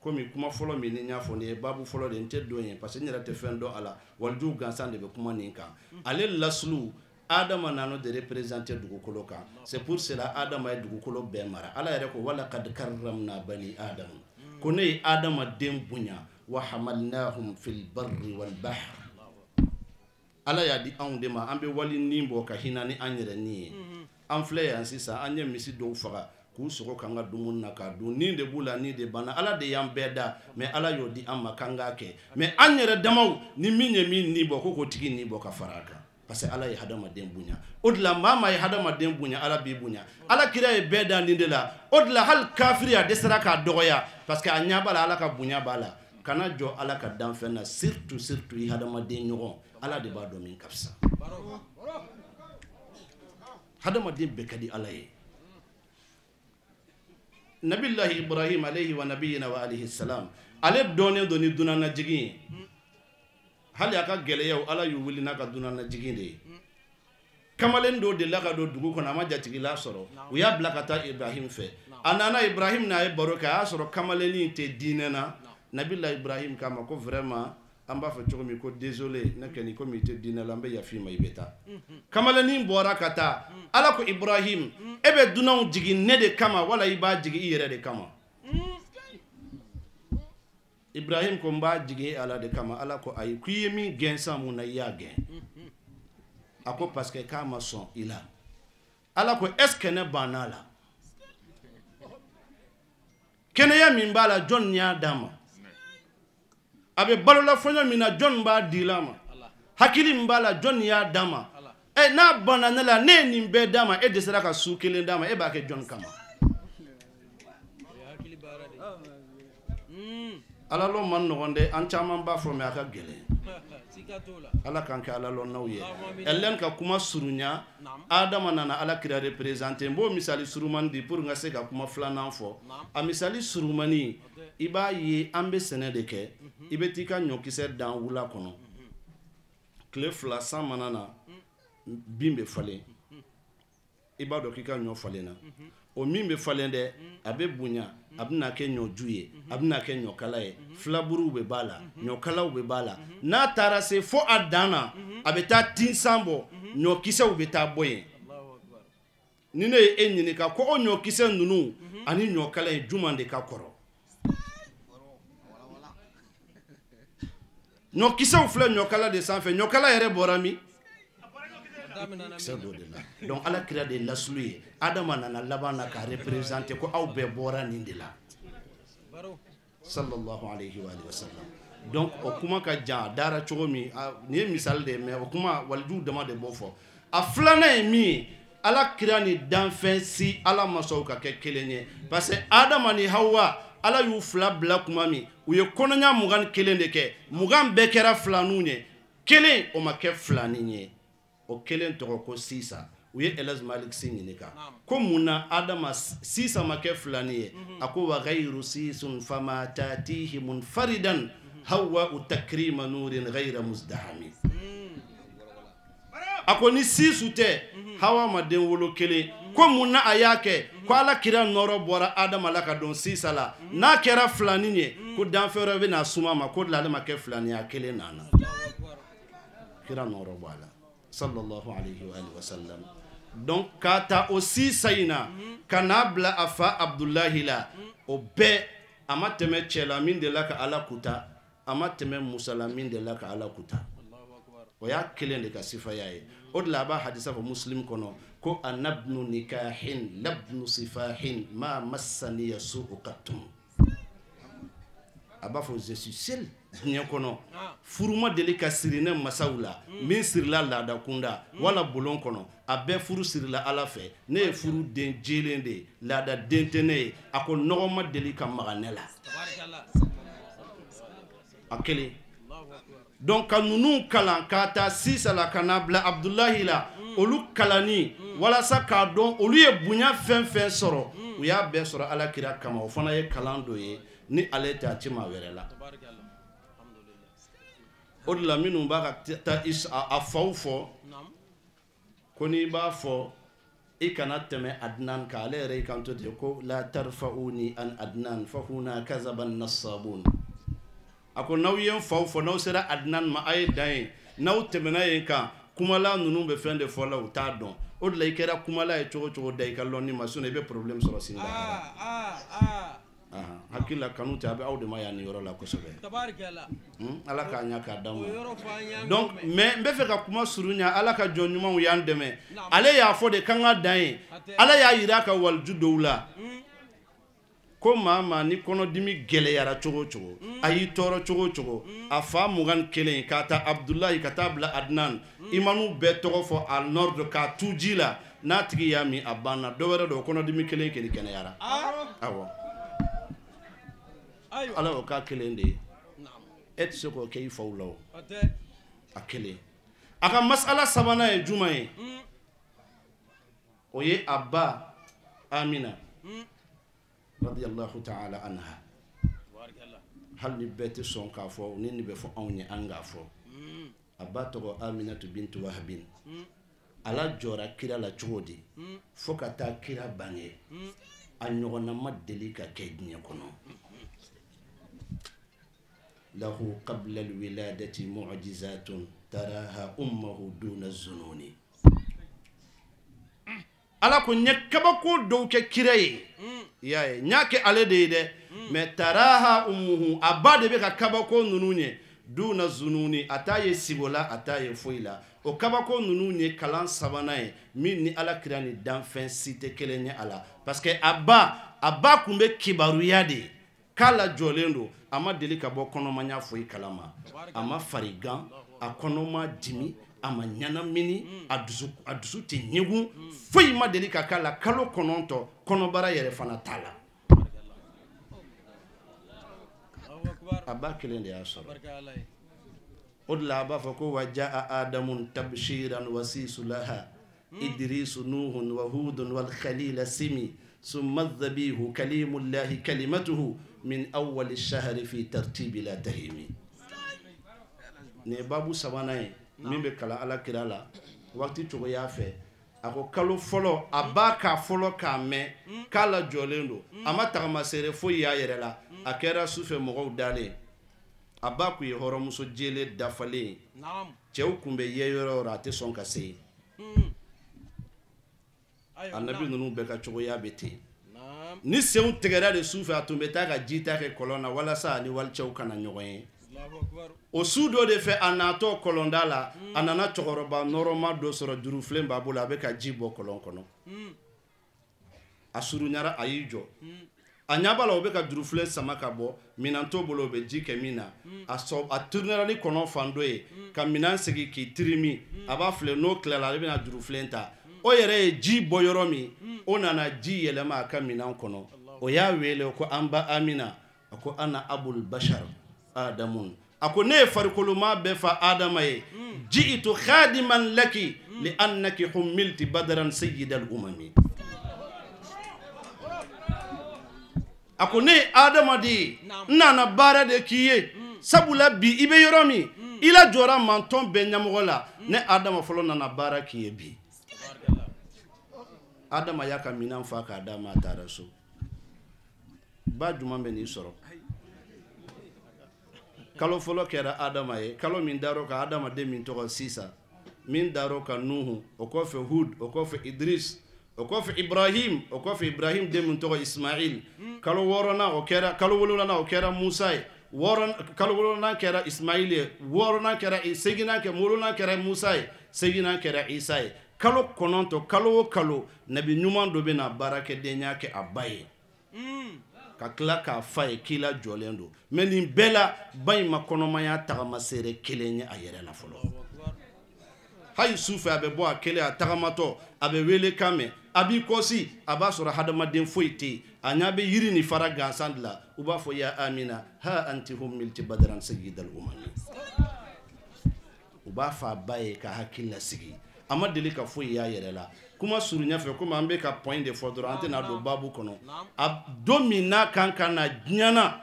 S9: komi kuma fɔlɔ min ni n y'a fɔ nin ye baabu fɔlɔ de ye, n tɛ don yen parce que n yɛrɛ tɛ fɛn dɔn a la, walijuw gansan de bɛ kuma nin kan. Ale lasulu, Adama nana de représenter dugukolo kan. C'est pour cela Adama ye dugukolo bɛɛ mara. Ala yɛrɛ ko wala kad karramna bani Adam, ko ne ye Adama den bonya, wa hamalnahum fil barri wal bahr. Ala y'a di anw de ma, an bɛ wali nin bɔ ka hinɛ ni an yɛrɛ ni ye. An filɛ yan sisan, an ye misi dɔw faga k'u sogo k'an ka dumuni na k'a dun, nin de b'u la, nin de banna. Ala de y'an bɛɛ da, mais Ala y'o di an ma k'an k'a kɛ. Mais an yɛrɛ damaw ni min ye min ni bɔ, ko k'o tigi ni bɔ ka fara a kan. Parce que Ala ye hadamaden bonya. O de la maa maa ye hadamaden bonya, Ala b'i bonya. Ala kira ye bɛɛ dan nin de la. O de la hali kafiri a dɛsɛra k'a dɔgɔya, parce que a ɲɛ b'a la, Ala ka bonya b'a la. Kana jɔ Ala ka danfɛn na, surtout surtout i hadamaden ɲɔgɔn, Ala de b'a dɔn min ka fisa. Hadamaden bɛɛ ka di Ala ye. Nabilahi Ibrahim alayhi wa nabiyina wa alayhi salam, ale dɔnnen don ni dunanajigin ye. Hali a ka gɛlɛyaw, Ala y'u wuli n'a ka dunanajigin de ye. Kamalen dɔw delila ka don dugu kɔnɔ, a ma jatigila sɔrɔ, u y'a bila ka taa Ibrahim fɛ. A nana Ibrahim n'a ye baro kɛ, a y'a sɔrɔ kamalennin tɛ diinɛ na. Nabila Ibrahim k'a ma ko vraiment An b'a fɔ cogo min ko désolé, ne kɔni komi i tɛ diinɛ la, n bɛ yafa i ma, i bɛ taa. Kamalennin bɔra ka taa. Ala ko Ibrahim, e bɛ dunanw jigin ne de kama wala i b'a jigin i yɛrɛ de kama? Ibrahim ko n b'a jigin Ala de kama. Ala ko ayi, k'i ye min gɛn san mun na, i y'a gɛn? A ko parce que k'a ma sɔn i la. Ala ko est ce que ne banna a la? Kɛnɛya min b'a la, jɔn y'a d'a ma? A bɛ balola fɔɲɔ min na, jɔn b'a di la ma? Hakili min b'a la, jɔn y'a d'a ma? Ɛ, n'a banna ne la, ne ye nin bɛɛ d'a ma, e dɛsɛra ka su kelen d'a ma, e b'a kɛ jɔn kama? Ala lɔn man nɔgɔn dɛ, an caman b'a fɔ, mais a ka gɛlɛn. Ala k'an kɛ ala lɔnnaw ye. Ɛlɛn ka kuma surunya, Adama nana Ala kira représenté. N b'o misali surumani di pour n ka se ka kuma filanan fɔ. A misali surumani, i b'a ye an bɛ sɛnɛ de kɛ. I bɛ t'i ka ɲɔkisɛ dan wula kɔnɔ, tile 2 san mana na, bin bɛ falen, i b'a dɔn k'i ka ɲɔ falenna. O min bɛ falen dɛ, a bɛ bonya, a bɛna kɛ ɲɔju ye, a bɛna kɛ ɲɔkala ye, filaburuw bɛ b'a la, ɲɔkalaw bɛ b'a la. N'a taara se fo a dan na, a bɛ taa tinsan bɔ, ɲɔkisɛw bɛ taa bɔ yen. Ni ne ye e ɲininka ko o ɲɔkisɛ ninnu ani ɲɔkala in, jumɛn de ka kɔrɔ? Ɲɔkisɛw filɛ ɲɔkala de sanfɛ, ɲɔkala yɛrɛ bɔra min? Kisɛ dɔ de la. Donc Ala kira de ye lasulu ye. Adama nana laban na k'a représenter ko aw bɛɛ bɔra nin de la, sallallahu alayhi wa sallam. Donc o kuma ka jan, a dara cogo min, nin ye misali de ye, mais o kuma walijuw dama de b'o fɔ. A filanan ye min ye, Ala kira ni danfɛn si Ala ma sɔn ka kɛ kelen ye, parce que Adama ni Hawa, Ala y'u fila bila kuma min, u ye kɔnɔɲa 21 de kɛ, 20 bɛɛ kɛra filaninw ye, kelen o ma kɛ filanin ye. O kelen tɔgɔ ko Sisa. U ye Elhadj Malick Sy ɲininka ko mun na Adama Sisa ma kɛ filanin ye? A ko wa ghayru sisun fama tatihi munfaridan hawa takrima nurin ghayra muzdahami. A ko ni Sisu tɛ, Hawa ma den wolo kelen. Ko mun na a y'a kɛ? Ko Ala kira nɔrɔ bɔra Adama la ka don Sisa la, n'a kɛra filanin ye, ko danfɛn wɛrɛ bɛna suma ma, ko de la ale ma kɛ filanin ye, a kelen nana. Kira nɔrɔ bɔ a la, sallallahu alayhi wa sallam. Donc k'a ta o Sisa in na ka n'a bila a fa Abdulahi la, o bɛɛ a ma tɛmɛ cɛ la min delila ka Ala kuta, a ma tɛmɛ Musa la min delila ka Ala kuta. O y'a kelen de ka sifaya ye. O de la a b'a hadisa fɔ Muslim kɔnɔ ko anabnu nikahin labnu sifahin ma massaniya su'u qattum. A b'a fɔ je suis seul diɲɛ kɔnɔ, furu ma deli ka siri ne masaw la min sirila laada kunda wala bulon kɔnɔ, a bɛɛ furu sirila Ala fɛ. Ne ye furu den jelen de ye, laada den tɛ ne ye. A ko nɔgɔ ma deli ka maga ne la, a kelen. Donc ka ninnu kalan k'a ta Sisa la ka n'a bila Abdulahi la, olu kalanni walasa k'a dɔn olu ye bonya fɛn fɛn sɔrɔ, u y'a bɛɛ sɔrɔ Ala kira kama. O fana ye kalan dɔ ye, ni ale tɛ a ti maa wɛrɛ la. O de la minnu b'a ka taa a faw fɔ ko n'i b'a fɔ i kana tɛmɛ Adnan kan, ale yɛrɛ y'i kanto ten ko la tarfa'uni an Adnan fa huna kazaban nassabun. A ko n'aw ye n faw fɔ, n'aw sera Adnan ma, a ye dan ye, n'aw tɛmɛna yen kan, kumala ninnu bɛ fɛn de fɔ la, u t'a dɔn. O de la i kɛra kumala ye cogo cogo, da i ka lɔnni ma, sinon i bɛ problème sɔrɔ sini lahara. Hakili la kanu tɛ, a bɛ aw de ma yan nin yɔrɔ la kosɛbɛ. Ala k'a ɲɛ k'a d'an ma. Donc mais n bɛ fɛ ka kuma surunya, Ala ka jɔn ɲumanw y'an dɛmɛ. Ale y'a fɔ de k'an ka dan ye. Ala y'a yira a ka waliju dɔw la ko maa ni kɔnɔdimi gɛlɛyara cogo cogo, a y'i tɔɔrɔ cogo cogo, a fa 21 k'a ta Abdulahi ka taa bila Adnan, i man'u bɛɛ tɔgɔ fɔ a nord k'a tu ji la, n'a tigi y'a min a banna. Dɔ wɛrɛ don, o kɔnɔdimi kelen kelen kɛnɛyara. Awɔ, Ala y'o k'a kelen de ye. E tɛ se k'o kɛ i faw la o, a kelen. A ka masala sabanan ye jumɛn ye? O ye a ba Amina radiyallahu ta'ala anha. Hali ni bɛɛ tɛ sɔn k'a fɔ, ni nin bɛ fɔ anw ye, an k'a fɔ. A ba tɔgɔ Aminatu bintu Wahabin. Ala jɔra kira la cogo di fo ka taa kira bange, a ɲɔgɔnna ma deli ka kɛ diɲɛ kɔnɔ. Lahu qabla alwiladati mu'jizatun taraha ummuhu duna zununi. Ala ko n ye kabako dɔw kɛ kira ye, i y'a ye, n y'a kɛ ale de ye dɛ, mais taraha ummuhu, a ba de bɛ ka kabako ninnu ye, duna zununi, a t'a ye sigo la, a t'a ye foyi la. O kabako ninnu ye kalan sabanan ye min ni ala kira ni danfɛn si tɛ kelen ye a la, parce que a ba kun bɛ kibaruya de ye k'a lajɔlen don, a ma deli ka bɔ kɔnɔmaya foyi kalama, a ma farigan, a kɔnɔ ma dimi, a ma ɲɛnamini, a dusu tɛ ɲegun, foyi ma deli ka k'a la. Kalo 9 kɔnɔbara yɛrɛ fana t'a la. A ba kelen de y'a sɔrɔ. O de la a b'a fɔ ko wa jaa adamun tabshiran wasisu laha idrisu nuhun wa hudun wal khalila simi summa dhabihu kalimullahi kalimatuhu min awwali shahri fi tartibi la tahimi. Nin ye babu sabanan ye min bɛ kalan ala kira la waati cogoya fɛ. A ko kalo fɔlɔ a ba k'a fɔlɔ k'a mɛn k'a lajɔlen don, a ma tagamaseere foyi y'a yɛrɛ la. A kɛra sufɛ mɔgɔw dalen, a ba kun ye hɔrɔnmuso jelen dafalen ye, cɛw kun bɛ ye yɔrɔ o yɔrɔ a tɛ sɔn ka se yen. Annabi ninnu bɛɛ ka cogoya bɛ ten. Ni senw tigɛra de sufɛ, a tun bɛ taa ka ji ta kɛ kɔlɔn na walasa ani walicɛw kana ɲɔgɔn ye. O su dɔ de fɛ, a natɔ kɔlɔnda la, a nana cɛkɔrɔba nɔrɔma dɔ sɔrɔ, jurufilen b'a bolo, a bɛ ka ji bɔ kɔlɔn kɔnɔ. A surunyara, a y'i jɔ, a ɲɛ b'a la o bɛ ka jurufilen sama ka bɔ, minɛn t'o bolo o bɛ ji kɛ min na. A turunara ni kɔnɔ fan dɔ ye ka minɛn sigi k'i tirimi, a b'a filɛ n'o tilala ale bɛna jurufilen ta. O yɛrɛ ye ji bɔ yɔrɔ min, o nana ji yɛlɛma a ka minɛn kɔnɔ. O y'a wele ko an ba Amina, a ko ana abul bashar adamun, a ko ne ye farikoloma bɛɛ fa Adama ye, ji'itu khadiman laki li annaki humilti badaran sayyidal umami. A ko ne ye Adama de ye, n nana baara de k'i ye, sabula bi i bɛ yɔrɔ min, i la jɔra mantɔn bɛɛ ɲɛmɔgɔ la, ne Adama fɔlɔ nana baara k'i ye bi. Adama y'a ka minɛn fa k'a d'a ma, a taara so. Ba jumɛn bɛ n'i sɔrɔ? Kalo fɔlɔ kɛra Adama ye, kalo min dar'o kan adamaden min tɔgɔ Sisa, min dar'o kan Nuhu, o kɔfɛ Hud, o kɔfɛ Idris, o kɔfɛ Ibrahim, o kɔfɛ Ibrahim den min tɔgɔ Ismail. Kalo wɔɔrɔnan o kɛra, kalo wolonwulanan o kɛra Musa ye, kalo wolonwulanan kɛra Ismail ye, wɔɔrɔnan kɛra, seginnan kɛra, wolonwulanan kɛra Musa ye, seginnan kɛra Isa ye. Kalo 9, kalo o kalo nabi ɲuman dɔ bɛ na baarakɛdenya kɛ a ba ye, ka tila k'a fa ye k'i la jɔlen don. Mais nin bɛɛ la, ba in ma kɔnɔmaya tagamaseere kelen ye a yɛrɛ la fɔlɔ. Hali sufɛ a bɛ bɔ a kelen, a tagamatɔ, a bɛ wele kan mɛn, a b'i kɔsi, a b'a sɔrɔ hadamaden foyi tɛ yen, a ɲɛ bɛ yiri ni fara gansan de la. U b'a fɔ ya Amina ha anti humilti badaran sayyidal umami. U b'a fɔ a ba ye ka hakili lasigi. A ma deli ka foyi y'a yɛrɛ la. Kuma surunya fɛ, komi an bɛ ka point de fɔ dɔrɔn, an tɛna don baabu kɔnɔ. A don min n'a kan ka na diɲɛ na,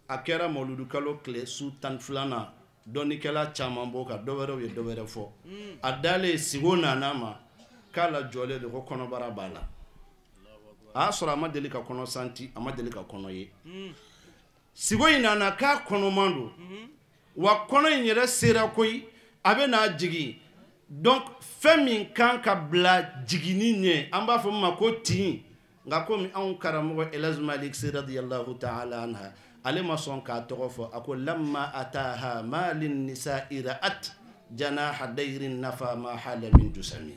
S9: a kɛra mawuludu kalo tile su 12nan, dɔnnikɛla caman b'o kan, dɔ wɛrɛw ye dɔ wɛrɛ fɔ. A dalen sigo nana ma k'a la jɔlen don ko kɔnɔbara b'a la. A y'a sɔrɔ a ma deli ka kɔnɔ santi, a ma deli ka kɔnɔ ye. Sigo in nana k'a kɔnɔman don, wa kɔnɔ in yɛrɛ sera koyi, a bɛ n'a jigin. Donc fɛn min kan ka bila jiginni ɲɛ, an b'a fɔ min ma ko tin, nka komi anw karamɔgɔ El Hadj Malick Sy radiyallahu ta'ala anha, ale ma sɔn k'a tɔgɔ fɔ. A ko lamma ataha ma lin nisa'i ra'at janaha dayrin nafa ma hala min jusami.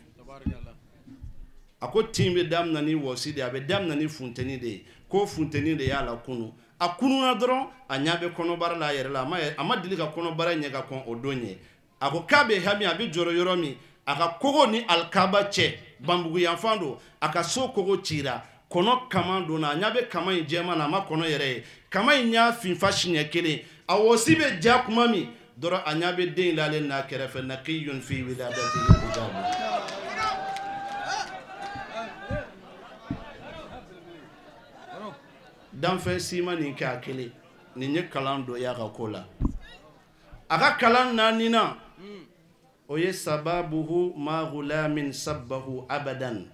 S9: A ko tin bɛ daminɛ ni wɔsi de ye, a bɛ daminɛ ni funteni de ye, ko funteni de y'a la kunu. A kununa dɔrɔn, a ɲɛ bɛ kɔnɔbara la a yɛrɛ la, a ma deli ka kɔnɔbara ɲɛ ka kɔn o don ɲɛ. A ko k'a bɛ hami, a bɛ jɔrɔ yɔrɔ min, a ka kogo ni alikaba cɛ, banbugu yanfan don, a ka so kogo cira, kɔnɔ kaman donna, a ɲɛ bɛ kaman in jɛman na, a ma kɔnɔ yɛrɛ ye. Kaman in y'a finfa siɲɛ kelen, a wɔsi bɛ ja kuma min dɔrɔn, a ɲɛ bɛ den in lalen n'a kɛrɛfɛ, naqiyun fi wiladatihi ujabu. Danfɛn si ma nin kɛ a kelen. Nin ye kalan dɔ y'a ka ko la. A ka kalan naaninan, o ye sababuhu ma ghulamin sabbahu abadan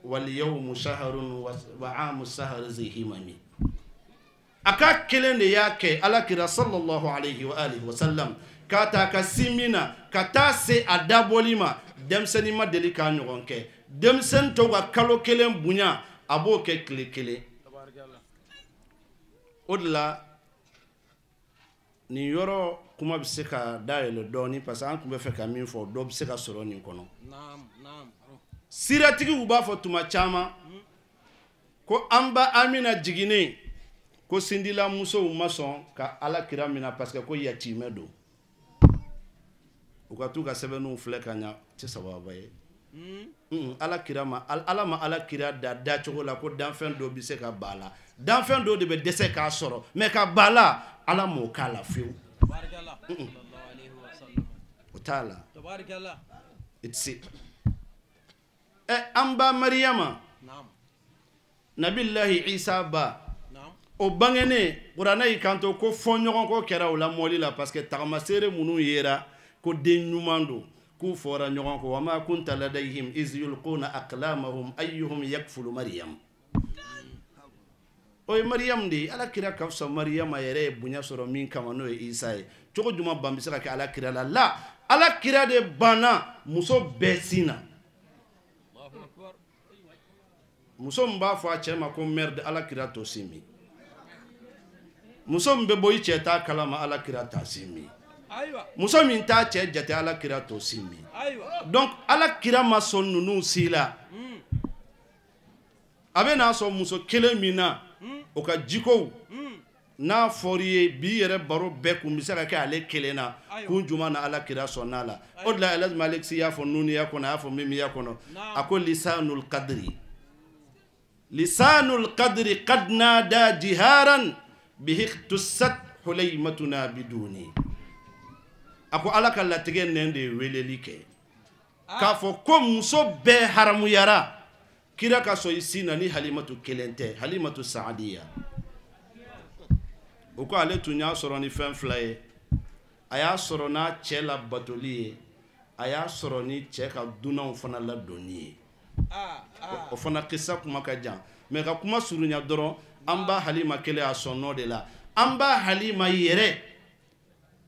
S9: wal yawmu shahrun wa amu sahar zihimami. A ka kelen de y'a kɛ ala kira sallallahu alayhi wa alihi wa sallam k'a ta ka sin min na ka taa se a dabɔli ma, denmisɛnnin ma deli k'a ɲɔgɔn kɛ. Denmisɛnnin tɔw ka kalo kelen bonya, a b'o kɛ tile kelen. O de la nin yɔrɔ kuma bɛ se ka dayɛlɛ dɔɔnin, parce que an tun bɛ fɛ ka min fɔ, dɔ bɛ se ka sɔrɔ nin kɔnɔ. Siratigiw b'a fɔ tuma caman ko an ba Amina jiginnen ko sindila musow ma sɔn ka ala kira minɛ parce que ko yatimɛ don. U ka t'u ka sɛbɛnniw filɛ ka ɲa, tɛ sababa ye. Ala kira ma, ala ma ala kira da dacogo la ko danfɛn dɔ bɛ se ka ba la, danfɛn dɔ de bɛ dɛsɛ k'a sɔrɔ, mais ka ba la ala m'o k'a la fiyewu. O t'a la, i tɛ se. An ba Mariyama, Nabilahi Isa ba, o bangenen kuranɛ y'i kanto ko fɔɲɔgɔnkɔ kɛra o la mɔli la, parce que tagamaseere minnu yera ko den ɲuman don, k'u fɔra ɲɔgɔn kɔ, wa ma kunta ladayhim iz yulquna aqlamahum ayyuhum yakfulu Maryam. O ye Maryam de ye. Ala kira ka fisa Maryama yɛrɛ ye bonya sɔrɔ min kama, n'o ye Isa ye. Cogo jumɛn ban bɛ se ka kɛ ala kira la? La, ala kira de banna muso bɛɛ sin na. Muso min b'a fɔ a cɛ ma ko merde, ala kira t'o sin min. Muso min bɛ bɔ i cɛ t'a kalama, ala kira t'a sin min. Muso min t'a cɛ jate, ala kira t'o sin min. Donc ala kira ma sɔn ninnu si la. A bɛ n'a sɔn muso kelen min na, o ka jikow n'a fɔr'i ye bi yɛrɛ baro bɛɛ kun bɛ se ka kɛ ale kelen na, kun jumɛn na ala kira sɔnn'a la? O de la Elhaji Malick Sy y'a fɔ nuniya kɔnɔ, a y'a fɔ mimiya kɔnɔ, a ko lisanul qadri, lisanul qadri qad nada jiharan bihi ikhtassat hulaymatuna biduni. A ko ala ka latigɛ nɛn de ye weleli kɛ k'a fɔ ko muso bɛɛ haramuyara kira ka sɔn i sin na ni Halimatu kelen tɛ, Halimatu Saadiya. O ko ale tun y'a sɔrɔ ni fɛn fila ye, a y'a sɔrɔ n'a cɛ la batoli ye, a y'a sɔrɔ ni cɛ ka dunanw fana ladonni ye. O fana kisa kuma ka jan, mais ka kuma surunya dɔrɔn, an ba Halima kelen a sɔnn'o de la. An ba Halima yɛrɛ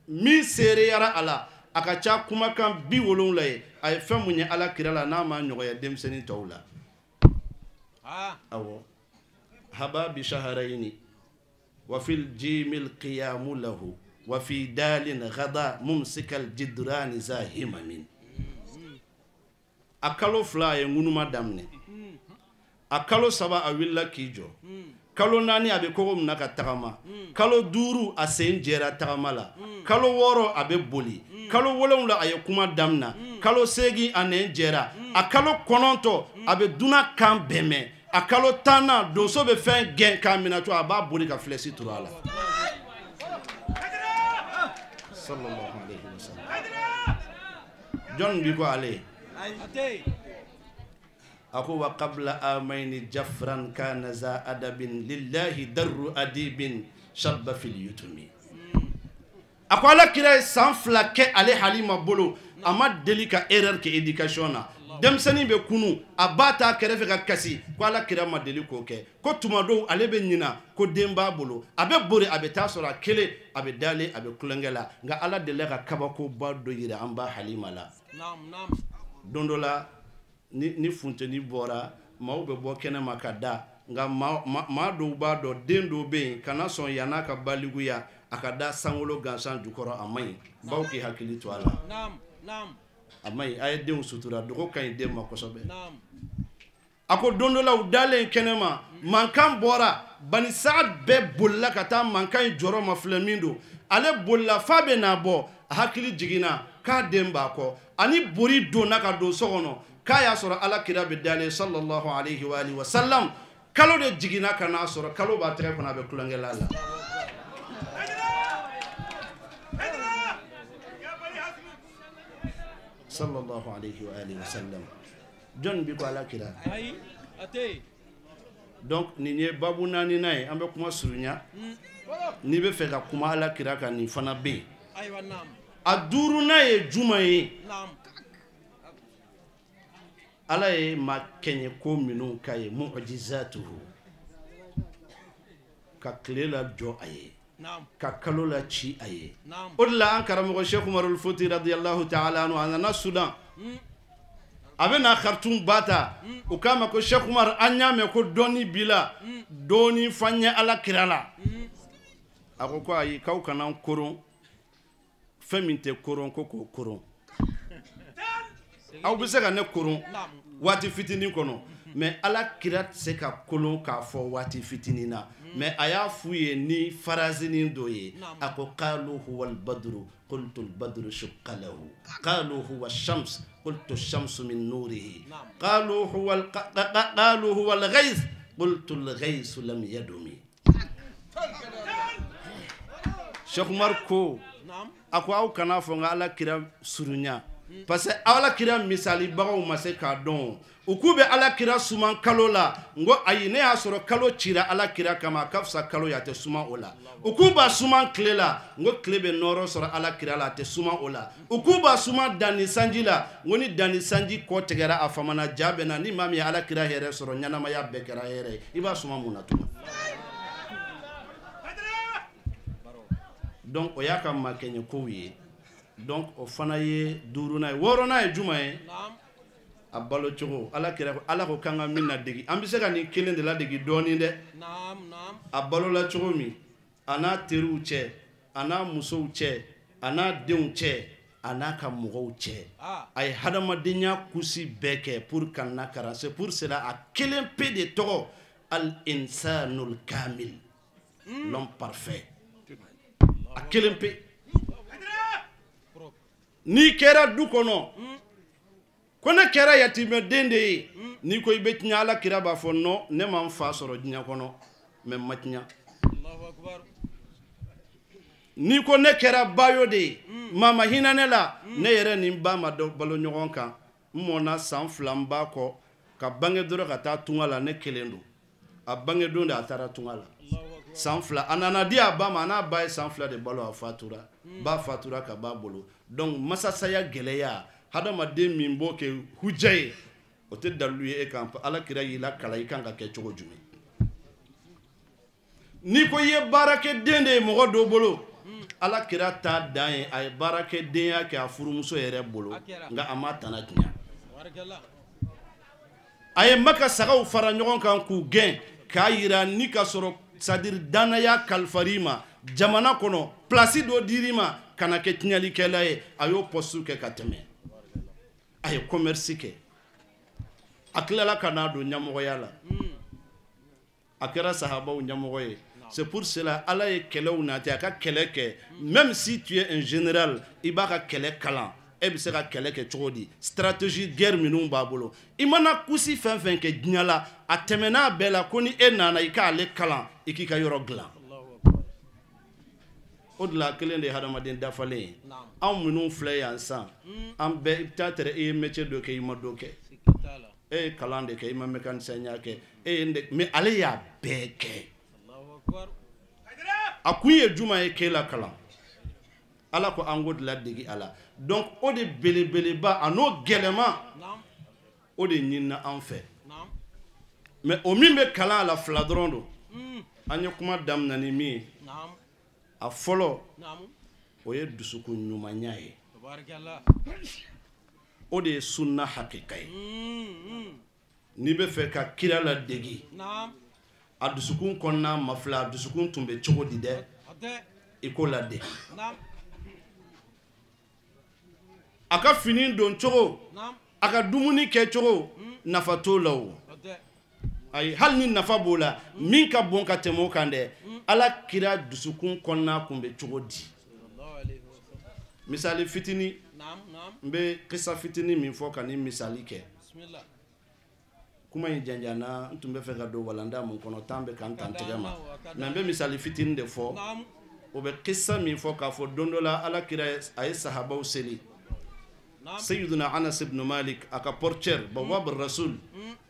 S9: min seereyara a la, a ka ca kumakan 70 ye, a ye fɛn mun ye ala kira la n'a ma ɲɔgɔnya denmisɛnnin tɔw la. Awɔ, haba bi shaharayini wa fil jimil qiyamu lahu wa fi dalin ghada mumsikal jidrani zahimamin. A kalo 2 a ye ŋunuma daminɛ, a kalo 3 a wulila k'i jɔ, kalo 4 a bɛ kogo minɛ ka tagama, kalo 5 a sen jɛra tagama la, kalo 6 a bɛ boli, kalo 7 a ye kuma daminɛ, kalo 8 a nɛn jɛra, a kalo 9 a bɛ dunan kan bɛɛ mɛn, a kalo 10 donso bɛ fɛn gɛn k'a minɛ cogo a b'a boli ka filɛsi turu a la. Sallallahu alayhi wa sallam. Jɔn bi ko ale? A ko wa qabla amaini jafran kana za adabin lillahi darru adibin shabba fil yutumi. A ko ala kira ye san 2 kɛ ale Halima bolo, a ma deli ka erreur kɛ éducation na. Denmisɛnnin bɛ kunu, a ba t'a kɛrɛfɛ ka kasi, ko ala kira ma deli k'o kɛ. Ko tuma dɔw ale bɛ ɲina ko den b'a bolo, a bɛ bori a bɛ taa sɔrɔ a kelen, a bɛ dalen a bɛ kulonkɛ la. Nka ala delila ka kabakoba dɔ yira an ba Halima la. Don dɔ la ni funteni bɔra, maaw bɛ bɔ kɛnɛma ka da, nka maa dɔw b'a dɔn den dɔw bɛ yen, kana sɔn yann'a ka balikuya a ka da sankolo gansan jukɔrɔ, a man ɲi. Baw k'i hakili to a la, a man ɲi. A ye denw sutura, dogo ka ɲi den ma kosɛbɛ. A ko don dɔ la u dalen kɛnɛma, mankan bɔra, Bani Saad bɛɛ bolila ka taa mankan in jɔyɔrɔ ma filɛ min don, ale bolila f'a bɛ n'a bɔ, a hakili jiginna k'a den b'a kɔ, ani bori donna ka don so kɔnɔ, k'a y'a sɔrɔ ala kira bɛ dalen sallallahu alayhi wa alihi wa sallam, kalo de jiginna ka n'a sɔrɔ, kalo b'a tɛgɛ kɔnɔ a bɛ kulonkɛ la. Sallallahu alayhi wa alihi wa sallam. Jɔn bi ko ala kira? Donc nin ye babu 4nan ye, an bɛ kuma surunya. N'i bɛ fɛ ka kuma ala kira kan, nin fana bɛ yen. A 5nan ye jumɛn ye? Ala ye ma kɛɲɛ ko minnu k'a ye, mu'jizatuhu. Ka tile la jɔ a ye, ka kalo la ci a ye. O de la an karamɔgɔ Cheikh Umarul Futi radiyallahu ta'ala anhu, a nana Sudan, a bɛ na Khartoum ba ta, u k'a ma ko Cheikh Umar, an y'a mɛn ko dɔnni b'i la, dɔɔni f'an ye Ala kira la. A ko ko ayi, k'aw kana n koron fɛn min tɛ koron, ko k'o koron. Aw bɛ se ka ne koron waati fitinin kɔnɔ, mais Ala kira tɛ se ka kolon k'a fɔ waati fitinin na. Mais a y'a f'u ye ni farazinin dɔ ye, a ko qalu huwa al-badru qultu al-badru shaqqa lahu, qalu huwa ash-shams qultu ash-shamsu min nurihi, qalu huwa qalu huwa al-ghayth qultu al-ghayth lam yadumi. Cheikh Umar ko, a ko aw kana fɔ n ka Ala kira surunya, parce que Ala kira misalibagaw ma se k'a dɔn. U k'u bɛ Ala kira suman kalo la, n ko ayi, ne y'a sɔrɔ kalo cira Ala kira kama, a ka fisa kalo ye, a tɛ suman o la. U k'u b'a suman tile la, n ko tile bɛ nɔɔrɔ sɔrɔ Ala kira la, a tɛ suman o la. U k'u b'a suman danni sanji la, n ko ni danni sanji kɔ tigɛra a famana, ja bɛ na. Ni maa min ye Ala kira hɛrɛ sɔrɔ, ɲɛnamaya bɛɛ kɛra hɛrɛ ye, i b'a suman mun na tugun? Donc o y'a ka makɛɲɛ kow ye. Donc o fana ye duurunan ye. Wɔɔrɔnan ye jumɛn ye? A balo cogo. Ala kira, Ala ko k'an ka min ladegi, an bɛ se ka nin kelen de ladegi dɔɔnin dɛ. A balola cogo min, a n'a teriw cɛ, a n'a musow cɛ, a n'a denw cɛ, a n'a ka mɔgɔw cɛ, a ye hadamadenya kusi bɛɛ kɛ pour ka nakaran. C'est pour cela a kelen pe de tɔgɔ al insanul kamil, l'homme parfait. A kelen pe. N'i kɛra du kɔnɔ ko ne kɛra yatimɛden de ye, n'i ko i bɛ tiɲɛ, Ala kira b'a fɔ non, ne ma n fa sɔrɔ diɲɛ kɔnɔ, mais n ma tiɲɛ. N'i ko ne kɛra bayo de ye, maa ma hinɛ ne la, ne yɛrɛ ni n ba ma balo ɲɔgɔn kan, n mɔnna san 2 n ba kɔ, ka bange dɔrɔn ka taa tunga la, ne kelen don. A bange don de a taara tunga la san 2, a nana di a ba ma, a n'a ba ye san 2 de balo, a fatura, ba fatura ka ba bolo. Donc masasaya gɛlɛya, hadamaden min b'o kɛ hujja ye, o tɛ dalilu ye e kan. Ala kira y'i lakala i kan ka kɛ cogo jumɛn. N'i ko i ye baarakɛden de ye mɔgɔ dɔ bolo, Ala kira t'a dan ye, a ye baarakɛdenya kɛ a furumuso yɛrɛ bolo, nka a ma tana tiɲɛ. A ye Maka sagaw fara ɲɔgɔn kan k'u gɛn, k'a yira ni ka sɔrɔ, c'est-à-dire danaya kalifar'i ma jamana kɔnɔ, place dɔ dir'i ma, kana kɛ tiɲɛlikɛla ye, a y'o poste kɛ ka tɛmɛ. A ye commerce kɛ, a tilala ka n'a don ɲɛmɔgɔya la, a kɛra sahabaw ɲɛmɔgɔ ye. C'est pour cela Ala ye kɛlɛw nati, a ka kɛlɛ kɛ. Même si tu es un général, i b'a ka kɛlɛ kalan, e bɛ se ka kɛlɛ kɛ cogo di, stratégie guerre minnu b'a bolo. I mana kusi fɛn fɛn kɛ diɲɛ la, a tɛmɛn'a bɛɛ la ko ni e nana i k'ale kalan, i k'i ka yɔrɔ dilan. O de la kelen de ye hadamaden dafalen ye. Anw minnu filɛ yan sisan, an bɛɛ i bɛ taa tɛrɛ, e ye métier dɔ kɛ, i ma dɔ kɛ, e ye kalan de kɛ, i ma mécanicien ya kɛ, e ye mais ale y'a bɛɛ kɛ. A kun ye jumɛn ye? K'e la kalan. Ala ko an k'o de ladegi a la. Donc o de belebeleba a n'o gɛlɛman, o de ɲinina an fɛ. Mais o min bɛ kalan a la, fila dɔrɔn don. An ye kuma daminɛ ni min ye, a fɔlɔ o ye dusukun ɲumanya ye, o de ye sunna hakika ye. N'i bɛ fɛ ka kira ladegi, a dusukun kɔnɔna ma filɛ, a dusukun tun bɛ cogo di dɛ, i k'o ladegi. A ka fini don cogo, a ka dumuni kɛ cogo, nafa t'o la o. Ayi, hali ni nafa b'o la, min ka bon ka tɛmɛ o kan dɛ, Ala kira dusukun kɔnɔna kun bɛ cogo di. Misali fitinin, n bɛ kisa fitinin min fɔ ka nin misali kɛ. Kuma in janjana, n tun bɛ fɛ ka don walanda mun kɔnɔ, temps bɛ ka n ta n tɛgɛ ma, mais n bɛ misali fitinin de fɔ. O bɛ kisa min fɔ k'a fɔ don dɔ la, Ala kira a ye sahabaw seli. Sayyiduna Anas ibn Malik, a ka portière Bawab Rasul,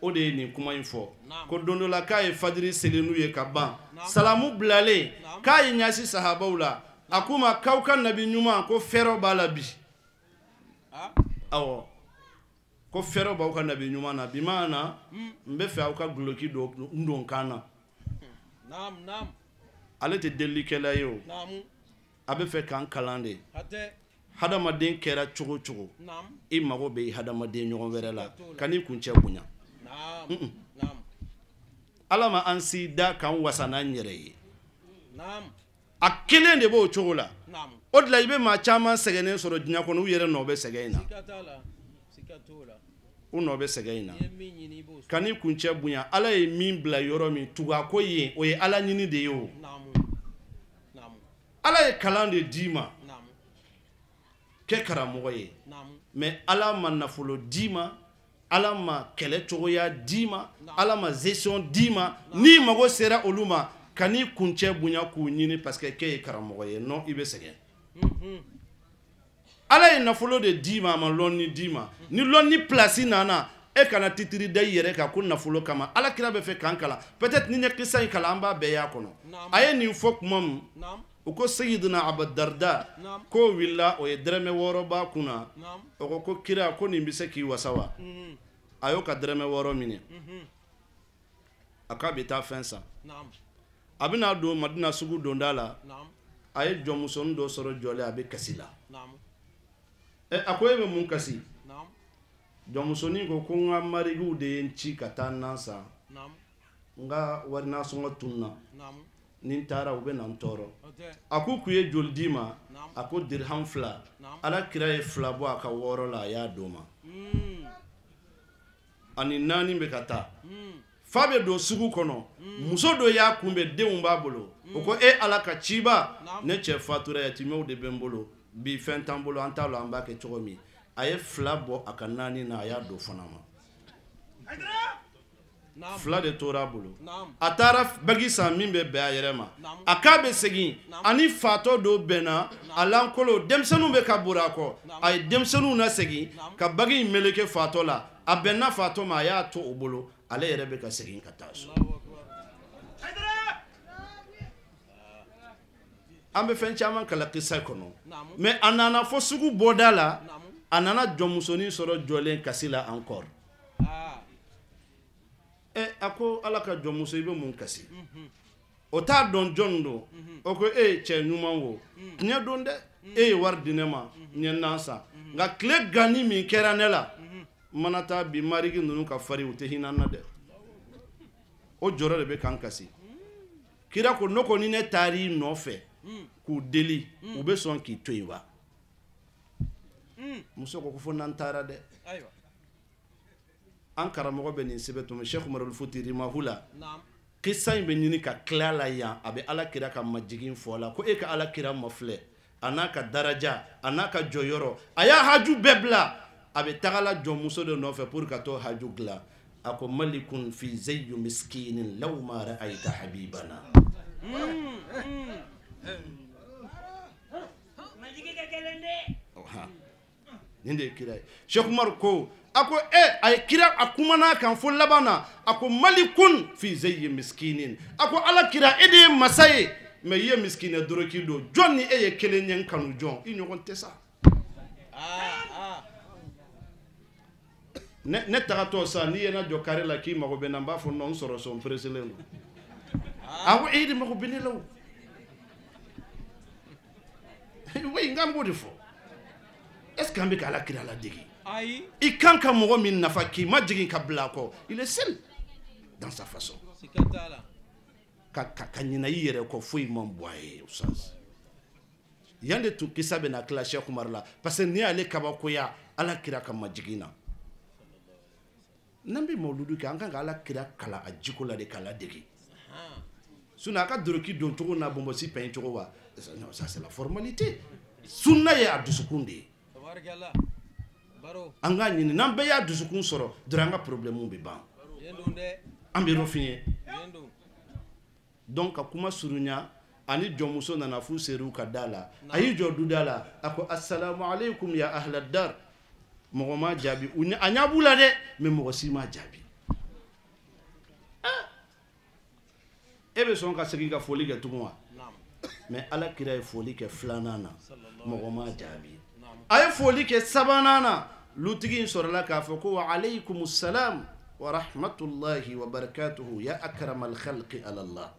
S9: o de ye nin kuma in fɔ. Ko don dɔ la k'a ye fajiri seli n'u ye ka ban, salamu bilalen, k'a ye ɲɛsin sahabaw la, a k'u ma k'aw ka nabi ɲuman ko fɛrɛ b'a la bi. Awɔ, ko fɛrɛ b'aw ka nabi ɲuman na bi, maana n bɛ fɛ aw ka guloki dɔ n don kan na. Ale tɛ delilikɛla ye o. A bɛ fɛ k'an kalan de. Hadamaden kɛra cogo cogo, i mago bɛ i hadamaden ɲɔgɔn wɛrɛ la, ka n'i kuncɛ bonya. Ala ma an si da k'an wasa n'an yɛrɛ ye. A kelen de b'o cogo la. O de la i bɛ maa caman sɛgɛnnen sɔrɔ diɲɛ kɔnɔ, u yɛrɛ nɔ bɛ sɛgɛn in na. U nɔ bɛ sɛgɛn in na. Ka n'i kuncɛ bonya, Ala ye min bila yɔrɔ min, tugu a ko yen, o ye Ala ɲini de ye o. Ala ye kalan de d'i ma. Kɛ karamɔgɔ ye. Mais Ala ma nafolo d'i ma, Ala ma kɛlɛ cogoya d'i ma, Ala ma gestion d'i ma. N'i mago sera olu ma, ka n'i kuncɛ bonya k'u ɲini parce que k'e ye karamɔgɔ ye. Non, i bɛ sɛgɛn. Ala ye nafolo de d'i ma, a ma lɔnni d'i ma. Ni lɔnni place nana, e kana titiri da i yɛrɛ kan ko nafolo kama. Ala kira bɛ fɛ k'an kalan. Peut-être ni ɲɛ kisa in kalan, an b'a bɛɛ y'a kɔnɔ. A ye nin fɔ kuma min, u ko Seyidina Abadarida k'o wulila, o ye dɛrɛmɛ 6 b'a kunna. O ko kira ko nin bɛ se k'i wasa wa? A y'o ka dɛrɛmɛ 6 minɛ. A k'a bɛ taa fɛn san. A bɛna don Madina sugu donda la, a ye jɔnmusonin dɔ sɔrɔ jɔlen, a bɛ kasi la. A ko e bɛ mun kasi? Jɔnmusonin ko ko n ka marigiw de ye n ci ka taa nan san. N ka warinasɔngɔ tununna. Ni n taara u bɛ na n tɔɔrɔ. A ko k'u ye joli d'i ma? A ko dirham 2. Ala kira ye 2 bɔ a ka 6 la, a y'a d'o ma. Ani 4 bɛ ka taa. Fa bɛ don sugu kɔnɔ, muso dɔ y'a kunbɛn, denw b'a bolo. O ko e Ala ka ciba, ne cɛ fatura, yatimɛw de bɛ n bolo, bi fɛn t'an bolo, an t'a lɔn an b'a kɛ cogo min. A ye 2 bɔ a ka 4 na, a y'a don fana ma. 2 de tora a bolo. A taara bagi san min bɛ bɛn a yɛrɛ ma. A k'a bɛ segin, ani fatɔ dɔ bɛnna a lankolon, denmisɛnninw bɛ ka bori a kɔ. A ye denmisɛnninw lasegin ka bagi in meleke fatɔ la. A bɛnna fatɔ ma, a y'a to o bolo, ale yɛrɛ bɛ ka segin ka taa so. An bɛ fɛn caman kalan kisa kɔnɔ, mais a nana fɔ sugu bɔda la, a nana jɔnmusonin sɔrɔ jɔlen kasi la encore. A ko Ala ka jɔnmuso, i bɛ mun kasi? O t'a dɔn jɔn don. O ko e ye cɛ ɲuman wo, tiɲɛ don dɛ, e ye wari di ne ma, n ye nan san, nka tile ganni min kɛra ne la, n mana taa bi marigi ninnu ka farin, u tɛ hinɛ n na dɛ. O jɔrɔ de bɛ k'an kasi. Kira ko ne ko ni ne taar'i nɔfɛ k'u deli, u bɛ sɔn k'i to yen wa? Muso ko fo n'an taara dɛ. An karamɔgɔ bɛ nin sɛbɛn tuma Cheikh Umaru Futi Rimahu la, kisa in bɛ ɲini ka tila la yan. A bɛ Ala kira ka majigin fɔ la ko e ka Ala kira mafilɛ, a n'a ka daraja, a n'a ka jɔyɔrɔ, a y'a haju bɛɛ bila, a bɛ taga la jɔnmuso de nɔfɛ pour ka t'o haju dilan. A ko malikun fi zayyu miskinin law ma ra'ayta habibana. Nin de ye kira ye. Cheikh Umaru ko, a ko a ye kira a kumana kan fo laban na, a ko malikun fi zayyi miskinin. A ko Ala kira, e de ye masa ye, mais i ye miskinɛ doroki don. Jɔn ni e ye kelen ye n kanu jɔn, i ɲɔgɔn tɛ sa. Ne tagatɔ sa, n'i ye na jɔ kare la k'i mago bɛ n na, n b'a fɔ non, n sɔrɔ so, n preselen don. A ko e de mago bɛ ne la o. Oui, n k'an b'o de fɔ. Est ce que an bɛ ka Ala kira ladege? I kan ka mɔgɔ min nafa k'i ma jigin ka bila a kɔ, il est seul dans sa façon. Ka ɲinɛ i yɛrɛ kɔ, foyi man bɔ a ye. Oustaz, yan de tun kisa bɛ na tila Cheikh Umaru la, parce que n'i y'ale kabakoya Ala kira ka majigin na. N'an bɛ mawuludu kɛ, an kan ka Ala kira kalan a jiko la de, k'a ladege. Sinon a ka doroki don cogo n'a bonbonsi pɛn cogo wa, non, ça c'est la formalité. Sunna ye a dusukun de ye. An k'a ɲini, n'an bɛɛ y'a dusukun sɔrɔ dɔrɔn, an ka problème bɛ ban. An bɛ yɔrɔ f'i ye. Donc ka kuma surunya, ani jɔnmuso nana f'u ser'u ka da la. A y'i jɔ duda la, a ko assalamu alaikum ya ahla dar. Mɔgɔ ma jaabi. A ɲɛ b'u la dɛ, mais mɔgɔ si ma jaabi. E bɛ sɔn ka segin ka foli kɛ tugun wa? Mais Ala kira ye foli kɛ 2nan na, mɔgɔ ma jaabi. A ye foli kɛ 3nan na, lutigi in sɔrɔla k'a fɔ ko wa aleyikumu salam wa rahmatulahi wa barakatuhu ya akramal khalqi ala Allah.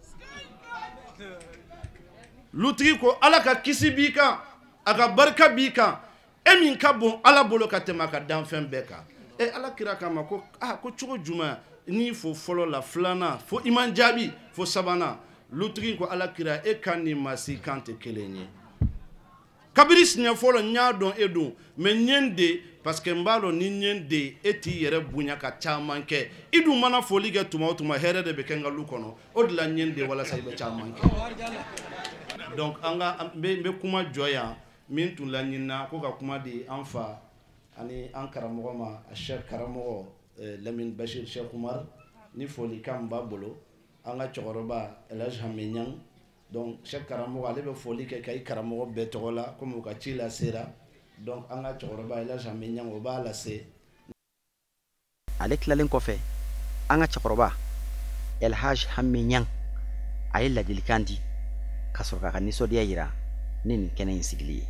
S9: Lutigi ko ala ka kisi b'i kan, a ka barika b'i kan, e min ka bon ala bolo ka tɛmɛ a ka danfɛn bɛɛ kan. E ala kira k'a ma ko aa ko cogo jumɛn n'i fo fɔlɔ la, filanan fo i man jaabi, fo sabanan. Lutigi ko ala kira e kan ni maa si kan tɛ kelen ye. Kabiri siɲɛ fɔlɔ n y'a dɔn e don, mais n ye n de parce que n b'a dɔn ni n ye n de e t'i yɛrɛ bonya ka caman kɛ. I dun mana foli kɛ tuma o tuma hɛrɛ de bɛ kɛ n ka lu kɔnɔ, o de la n ye n de walasa i bɛ caman kɛ. Donc an ka n bɛ kuma jɔ yan. Min tun laɲinina ko ka kuma di an fa ani an karamɔgɔ ma, a chef karamɔgɔ Lamine Bachir Cheikh Oumar, ni folikan b'a bolo. An ka cɛkɔrɔba El Hadj Hame Niang, donc chef karamɔgɔ ale bɛ foli kɛ kayi karamɔgɔ bɛɛ tɔgɔ la komi u ka ci lasera. Donc an ka cɛkɔrɔba El Hadj Hame Niang o b'a lase.
S3: Ale tilalen kɔfɛ, an ka cɛkɔrɔba El Hadj Hame Niang a ye ladilikan di ka sɔrɔ k'a ka nisɔndiya yira ni nin kɛnɛ in sigili ye.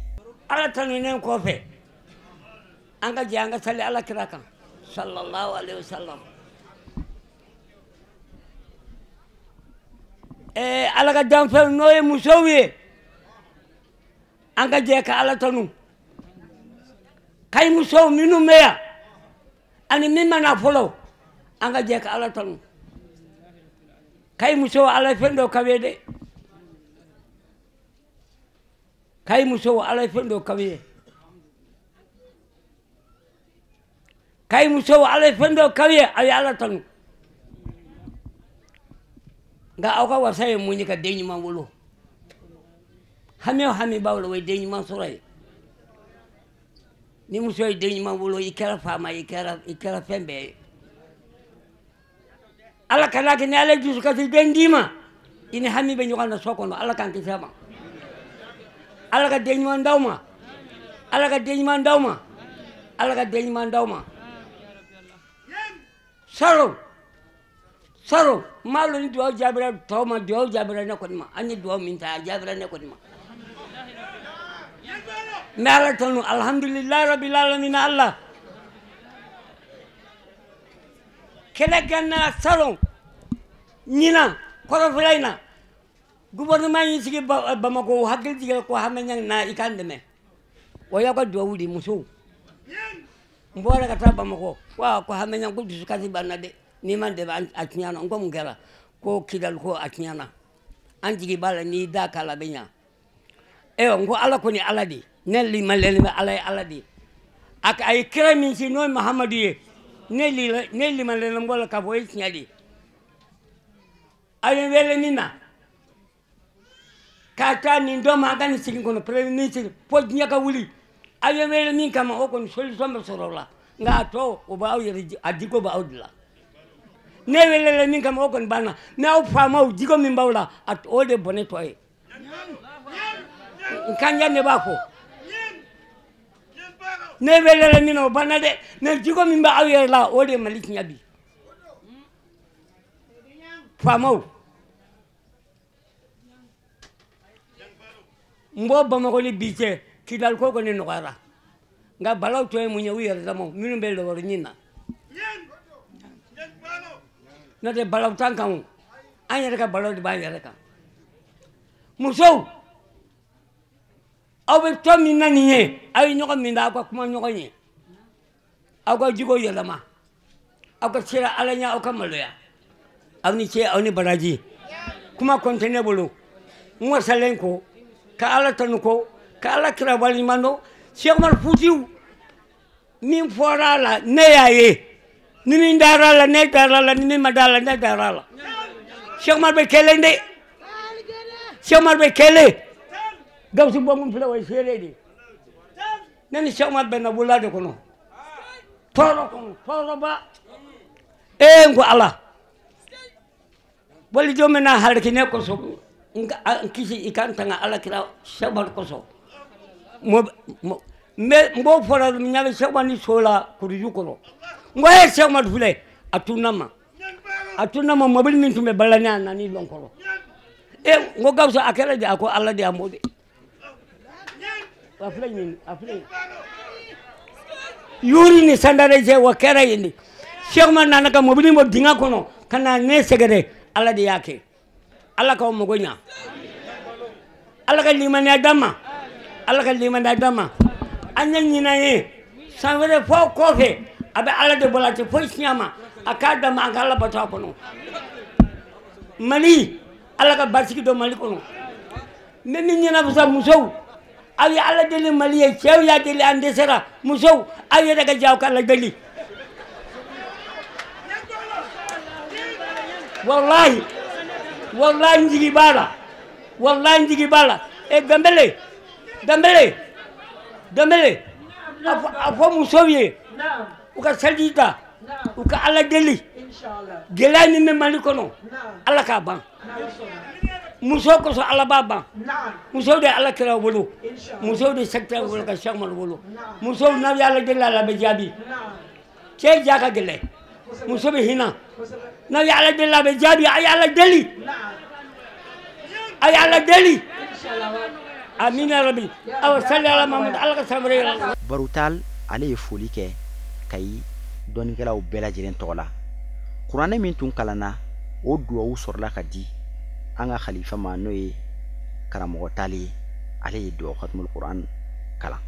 S10: Ala tanunen kɔfɛ, an ka jɛ an ka sali ala kira kan sallallahu alaihi wasallam. Ala ka danfɛnw n'o ye musow ye, an ka jɛ ka ala tanu. Kayi musow minnu bɛ yan ani min ma na fɔlɔ, an ka jɛ ka ala tanu. Kayi musow ala ye fɛn dɔ k'aw ye dɛ. Kayi musow ala ye fɛn dɔ k'aw ye. Kayi musow ala ye fɛn dɔ k'aw ye, aw ye ala tanu. Nka aw ka wasa ye mun ye ka den ɲuman wolo? Hami o hami b'aw la, o ye den ɲuman sɔrɔ ye. Ni muso ye den ɲuman wolo, i kɛra faama ye, i kɛra fɛn bɛɛ ye. Ala kana kɛ ni ala ye dusukasi den d'i ma, i ni hami bɛ ɲɔgɔn na so kɔnɔ. Ala k'an kisi a ma. Ala ka den ɲuman d'aw ma. Ala ka den ɲuman d'aw ma. Ala ka den ɲuman d'aw ma. Salo salo n m'a lɔn ni duwawu jaabira tɔw ma, duwawu jaabira ne kɔni ma. An ye duwawu min ta, a jaabira ne kɔni ma. N bɛ ala tanu, alhamdulilayi rabil alamin. Ala kɛlɛ ganna salon ɲinan kɔrɔfɔla in na, gouvernement y'i sigi Bamakɔ, hakili jiginna ko Hame Niang na i k'an dɛmɛ. O y'aw ka duwawu di musow. N bɔra ka taa Bamakɔ, ko Hame Niang ko dusukasi b'an na dɛ, n'i ma dɛmɛ a tiɲɛna. N ko mun kɛra? Ko Kidali ko a tiɲɛna, an jigi b'a la n'i da k'a la a bɛ ɲa. Ayiwa, n ko ala kɔni ala de, ne limaniyalen bɛ ala ye, ala de a ye kira min ci n'o ye Mahamadu ye, ne limaniyalen b'o la k'a fɔ o ye tiɲɛ de ye. Aw ye n wele min na k'a taa nin dɔ ma, an ka nin sigi kɔnɔ premier ministre fo diɲɛ ka wuli. Aw ye n wele min kama, o kɔni solution bɛ sɔrɔ o la, nka a tɔ o b'aw yɛrɛ, a diko b'aw de la. Ne welela min kama o kɔni banna, mais aw faamaw jiko min b'aw la, o de bɔnɛ tɔ ye. N kanja ne b'a fɔ, ne welela min na o banna dɛ, mais jiko min bɛ aw yɛrɛ la, o de ye Mali tiɲɛ bi. Faamaw, n bɔ Bamakɔ ni bi cɛ, Kidali ko kɔni nɔgɔyara, nka balaw tɔ ye mun ye u yɛrɛ damaw minnu bɛ lɔgɔri ɲini na. N'o tɛ balaw t'an kan o, an yɛrɛ ka balaw de b'an yɛrɛ kan. Musow, aw bɛ tɔn min na nin ye, aw ye ɲɔgɔn min da, aw ka kuma ɲɔgɔn ye, aw ka jogo yɛlɛma, aw ka sira ala ɲɛ, aw ka maloya. Aw ni ce, aw ni baraji. Kuma kɔni tɛ ne bolo, n wasalen ko ka ala tanu ko ka ala kira waleɲuman dɔn. Cheikh Oumar Foutiyou min fɔra a la ne y'a ye, ni min dara a la ne dara a la, ni min ma da a la ne dara a la. Cheikh Oumar bɛ kelen de, Cheikh Oumar bɛ kelen. Gawusu Bɔngun filɛ, o ye seere de ye. Ne ni Cheikh Oumar bɛnna wula de kɔnɔ, tɔɔrɔ kɔnɔ, tɔɔrɔba. Ee n ko ala, walijo min na halaki ne kosɔn, n kisi i ka n tanga ala kira Cheikh Oumar kosɔn. N b'o fɔra n ɲa bɛ Cheikh Oumar ni so la kuruju kɔnɔ. N ko e Cheikh Oumar filɛ, a tunna ma, a tunna ma, mobili min tun bɛ balani a nan'i lɔ n kɔrɔ. E n ko Gawusu a kɛra di? A ko ala de a m'o de. A filɛ nin, a filɛ nin. Yuri ni sandare cɛ, wa kɛra yen de. Cheikh Oumar nana ka mobili bɔ dingɛ kɔnɔ ka na ne sɛgɛrɛ, ala de y'a kɛ. Ala k'aw mago ɲa. Ala ka limaniya d'an ma, Ala ka limaniya d'an ma. An ye ɲinan ye, san wɛrɛ fɔ kɔfɛ a bɛ Ala de bolo, a tɛ foyi tiɲɛ a ma, a k'a d'an ma, an ka Ala bato a kɔnɔ. Mali, Ala ka basigi don Mali kɔnɔ. N bɛ min ɲɛnabɔ sa, musow, aw ye Ala deli Mali ye, cɛw y'a deli an dɛsɛra, musow aw yɛrɛ ka jɛ aw ka Ala deli. Wallahi, wallahi n jigi b'a la, wallahi n jigi b'a la. E Danbele, Danbele, Danbele, a fɔ musow ye u ka seliji ta, u ka Ala deli. Gɛlɛya min bɛ Mali kɔnɔ, Ala k'a ban. Muso kosɔn Ala b'a ban. Musow de Ala kira wolo, musow de secteur wolo ka Cheikh Umaru wolo. Musow n'aw ye Ala deli, Ala bɛ jaabi. Cɛ ja ka gɛlɛn, muso bɛ hinɛ. N'aw ye Ala deli, a bɛ jaabi. A ye Ala deli, a ye Ala deli. Amina ya Rabbi. Awa sali ala Muhammad, Ala ka san wɛrɛ yira an na.
S3: Barutal ale ye foli kɛ Kayi dɔnnikɛlaw bɛɛ lajɛlen tɔgɔ la. Kuranɛ min tun kalanna, o duwawu sɔrɔla ka di an ka khalifa ma, n'o ye karamɔgɔ Tali ye. Ale ye duwawu khatimul Quran kalan.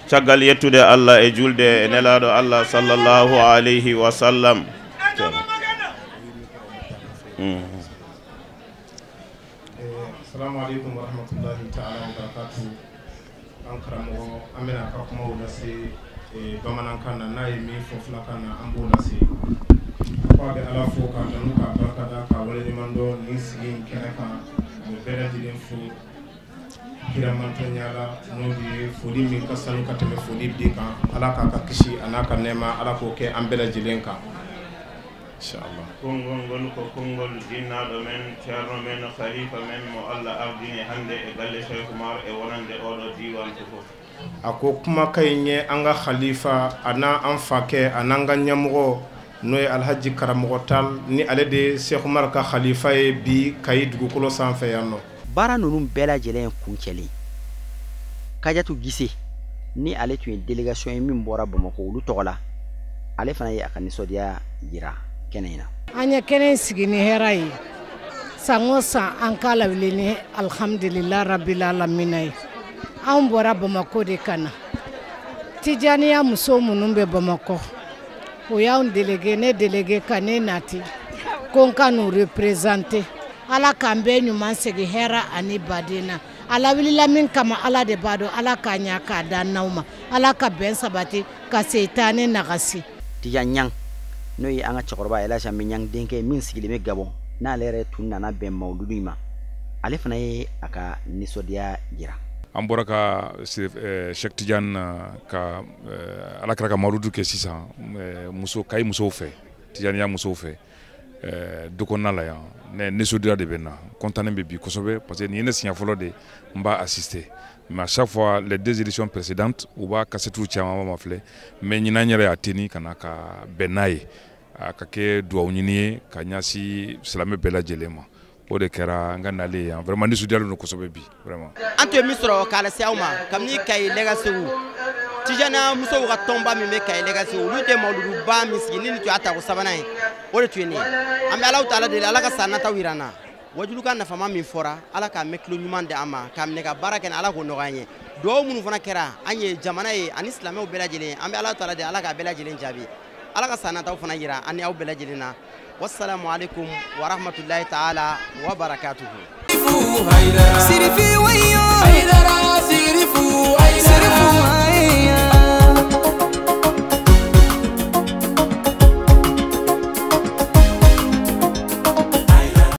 S11: Caggal yettude Allah e julde e nelaɗo Allah sallallahu alayhi wa sallam.
S12: Assalamu alaikum wa rahmatullahi ta'ala wa barakatuh. An karamɔgɔ, an bɛna ka kumaw lase bamanankan na, n'a ye min fɔ filakan na, an b'o lase. Ko a bɛ Ala fo k'a tanu k'a barikada k'a waleɲuman dɔn nin sigi in kɛnɛ kan. A bɛ bɛɛ lajɛlen fo kiramantɔnya la, n'o ye foli min ka sanu ka tɛmɛ foli bɛɛ kan. Ala k'a ka kisi a n'a ka nɛɛma, Ala k'o kɛ an bɛɛ lajɛlen kan. Inchallah.
S11: Konngol ngol ko konngol jinnaɗo men, ceerno men, khalifa men mo Allah ardini hannde e galle Cheikh Oumar e wonande oɗo diwan ko fof.
S12: A ko kumakan in ye an ka khalifa a n'an fakɛ a n'an ka ɲɛmɔgɔ, n'o ye Alhaji Karamɔgɔ Tal, ni ale de ye Cheikh Oumar ka khalifa ye bi Kayi dugukolo sanfɛ yan nɔ.
S3: Baara ninnu bɛɛ lajɛlen kuncɛlen, Kajatu Gise ni ale tun ye délégation ye min bɔra Bamakɔ olu tɔgɔ la, ale fana ye a ka nisɔndiya jira kɛnɛ in na.
S13: An ye kɛnɛ sigi ni hɛrɛ ye, san o san an k'a lawuli ni alhamdulillah rabbil alamina ye. Anw bɔra Bamakɔ de ka na. Tijaniya muso minnu bɛ Bamakɔ, o y'anw délégué, ne délégué ka ne nati ko n ka n'u représenter. Ala k'an bɛɛ ɲuman segin hɛrɛ ani baden na. Ala wulila min kama, Ala de b'a dɔn. Ala k'a ɲa k'a da n'aw ma. Ala ka bɛn sabati ka seyitaane nagasi.
S3: Tijan Ɲang, n'o ye an ka cɛkɔrɔba Elhadji Amɛ Ɲang denkɛ min sigilen bɛ Gabon, n'ale yɛrɛ tun nana bɛn mawuludu in ma, ale fana ye a ka nisɔndiya jira.
S14: An bɔra ka Cheikh Tidiane ka Ala kɛra ka mawuludu kɛ sisan, muso Kayi musow fɛ, Tijaniya musow fɛ, du kɔnɔna la yan. Ne nisɔndiya de bɛ n na, content bɛ bi kosɛbɛ, parce que nin ye ne siɲɛ fɔlɔ de n b'a assister. Mais à chaque fois, les deux éditions précédentes, u b'a cassette caman ma filɛ, mais ɲinan yɛrɛ y'a teni ka na ka bɛn n'a ye, a ka kɛ duwawu ɲini ye ka ɲɛsin silamɛ bɛɛ lajɛlen ma. O de kɛra n ka nalen yan. Vraiment nisɔndiyalen don kosɛbɛ bi, vraiment.
S3: An tun ye min sɔrɔ k'a lase aw ma kabini Kayi Lɛga Segu, Tijaniya musow ka tɔnba min bɛ Kayi Lɛga Segu, olu tɛ mawuluduba min sigi ni nin tun y'a tako sabanan ye, o de tun ye nin ye. An bɛ Alahu taala deli, Ala ka san nataw jira an na. Wajulukan nafama min fɔra, Ala k'a mɛn tulo ɲuman di an ma, k'a minɛ ka baara kɛ, Ala k'o nɔgɔya an ye. Duwawu minnu fana kɛra an ye jamana ye ani silamɛw bɛɛ lajɛlen, an bɛ Alahu taala deli, Ala k'a bɛɛ lajɛlen jaabi. Ala ka san nataw fana jira an ni aw bɛɛ lajɛlen na. Wassalamu alaikum wa rahmatullahi ta'ala wa barakatuhu.
S1: Sirifi.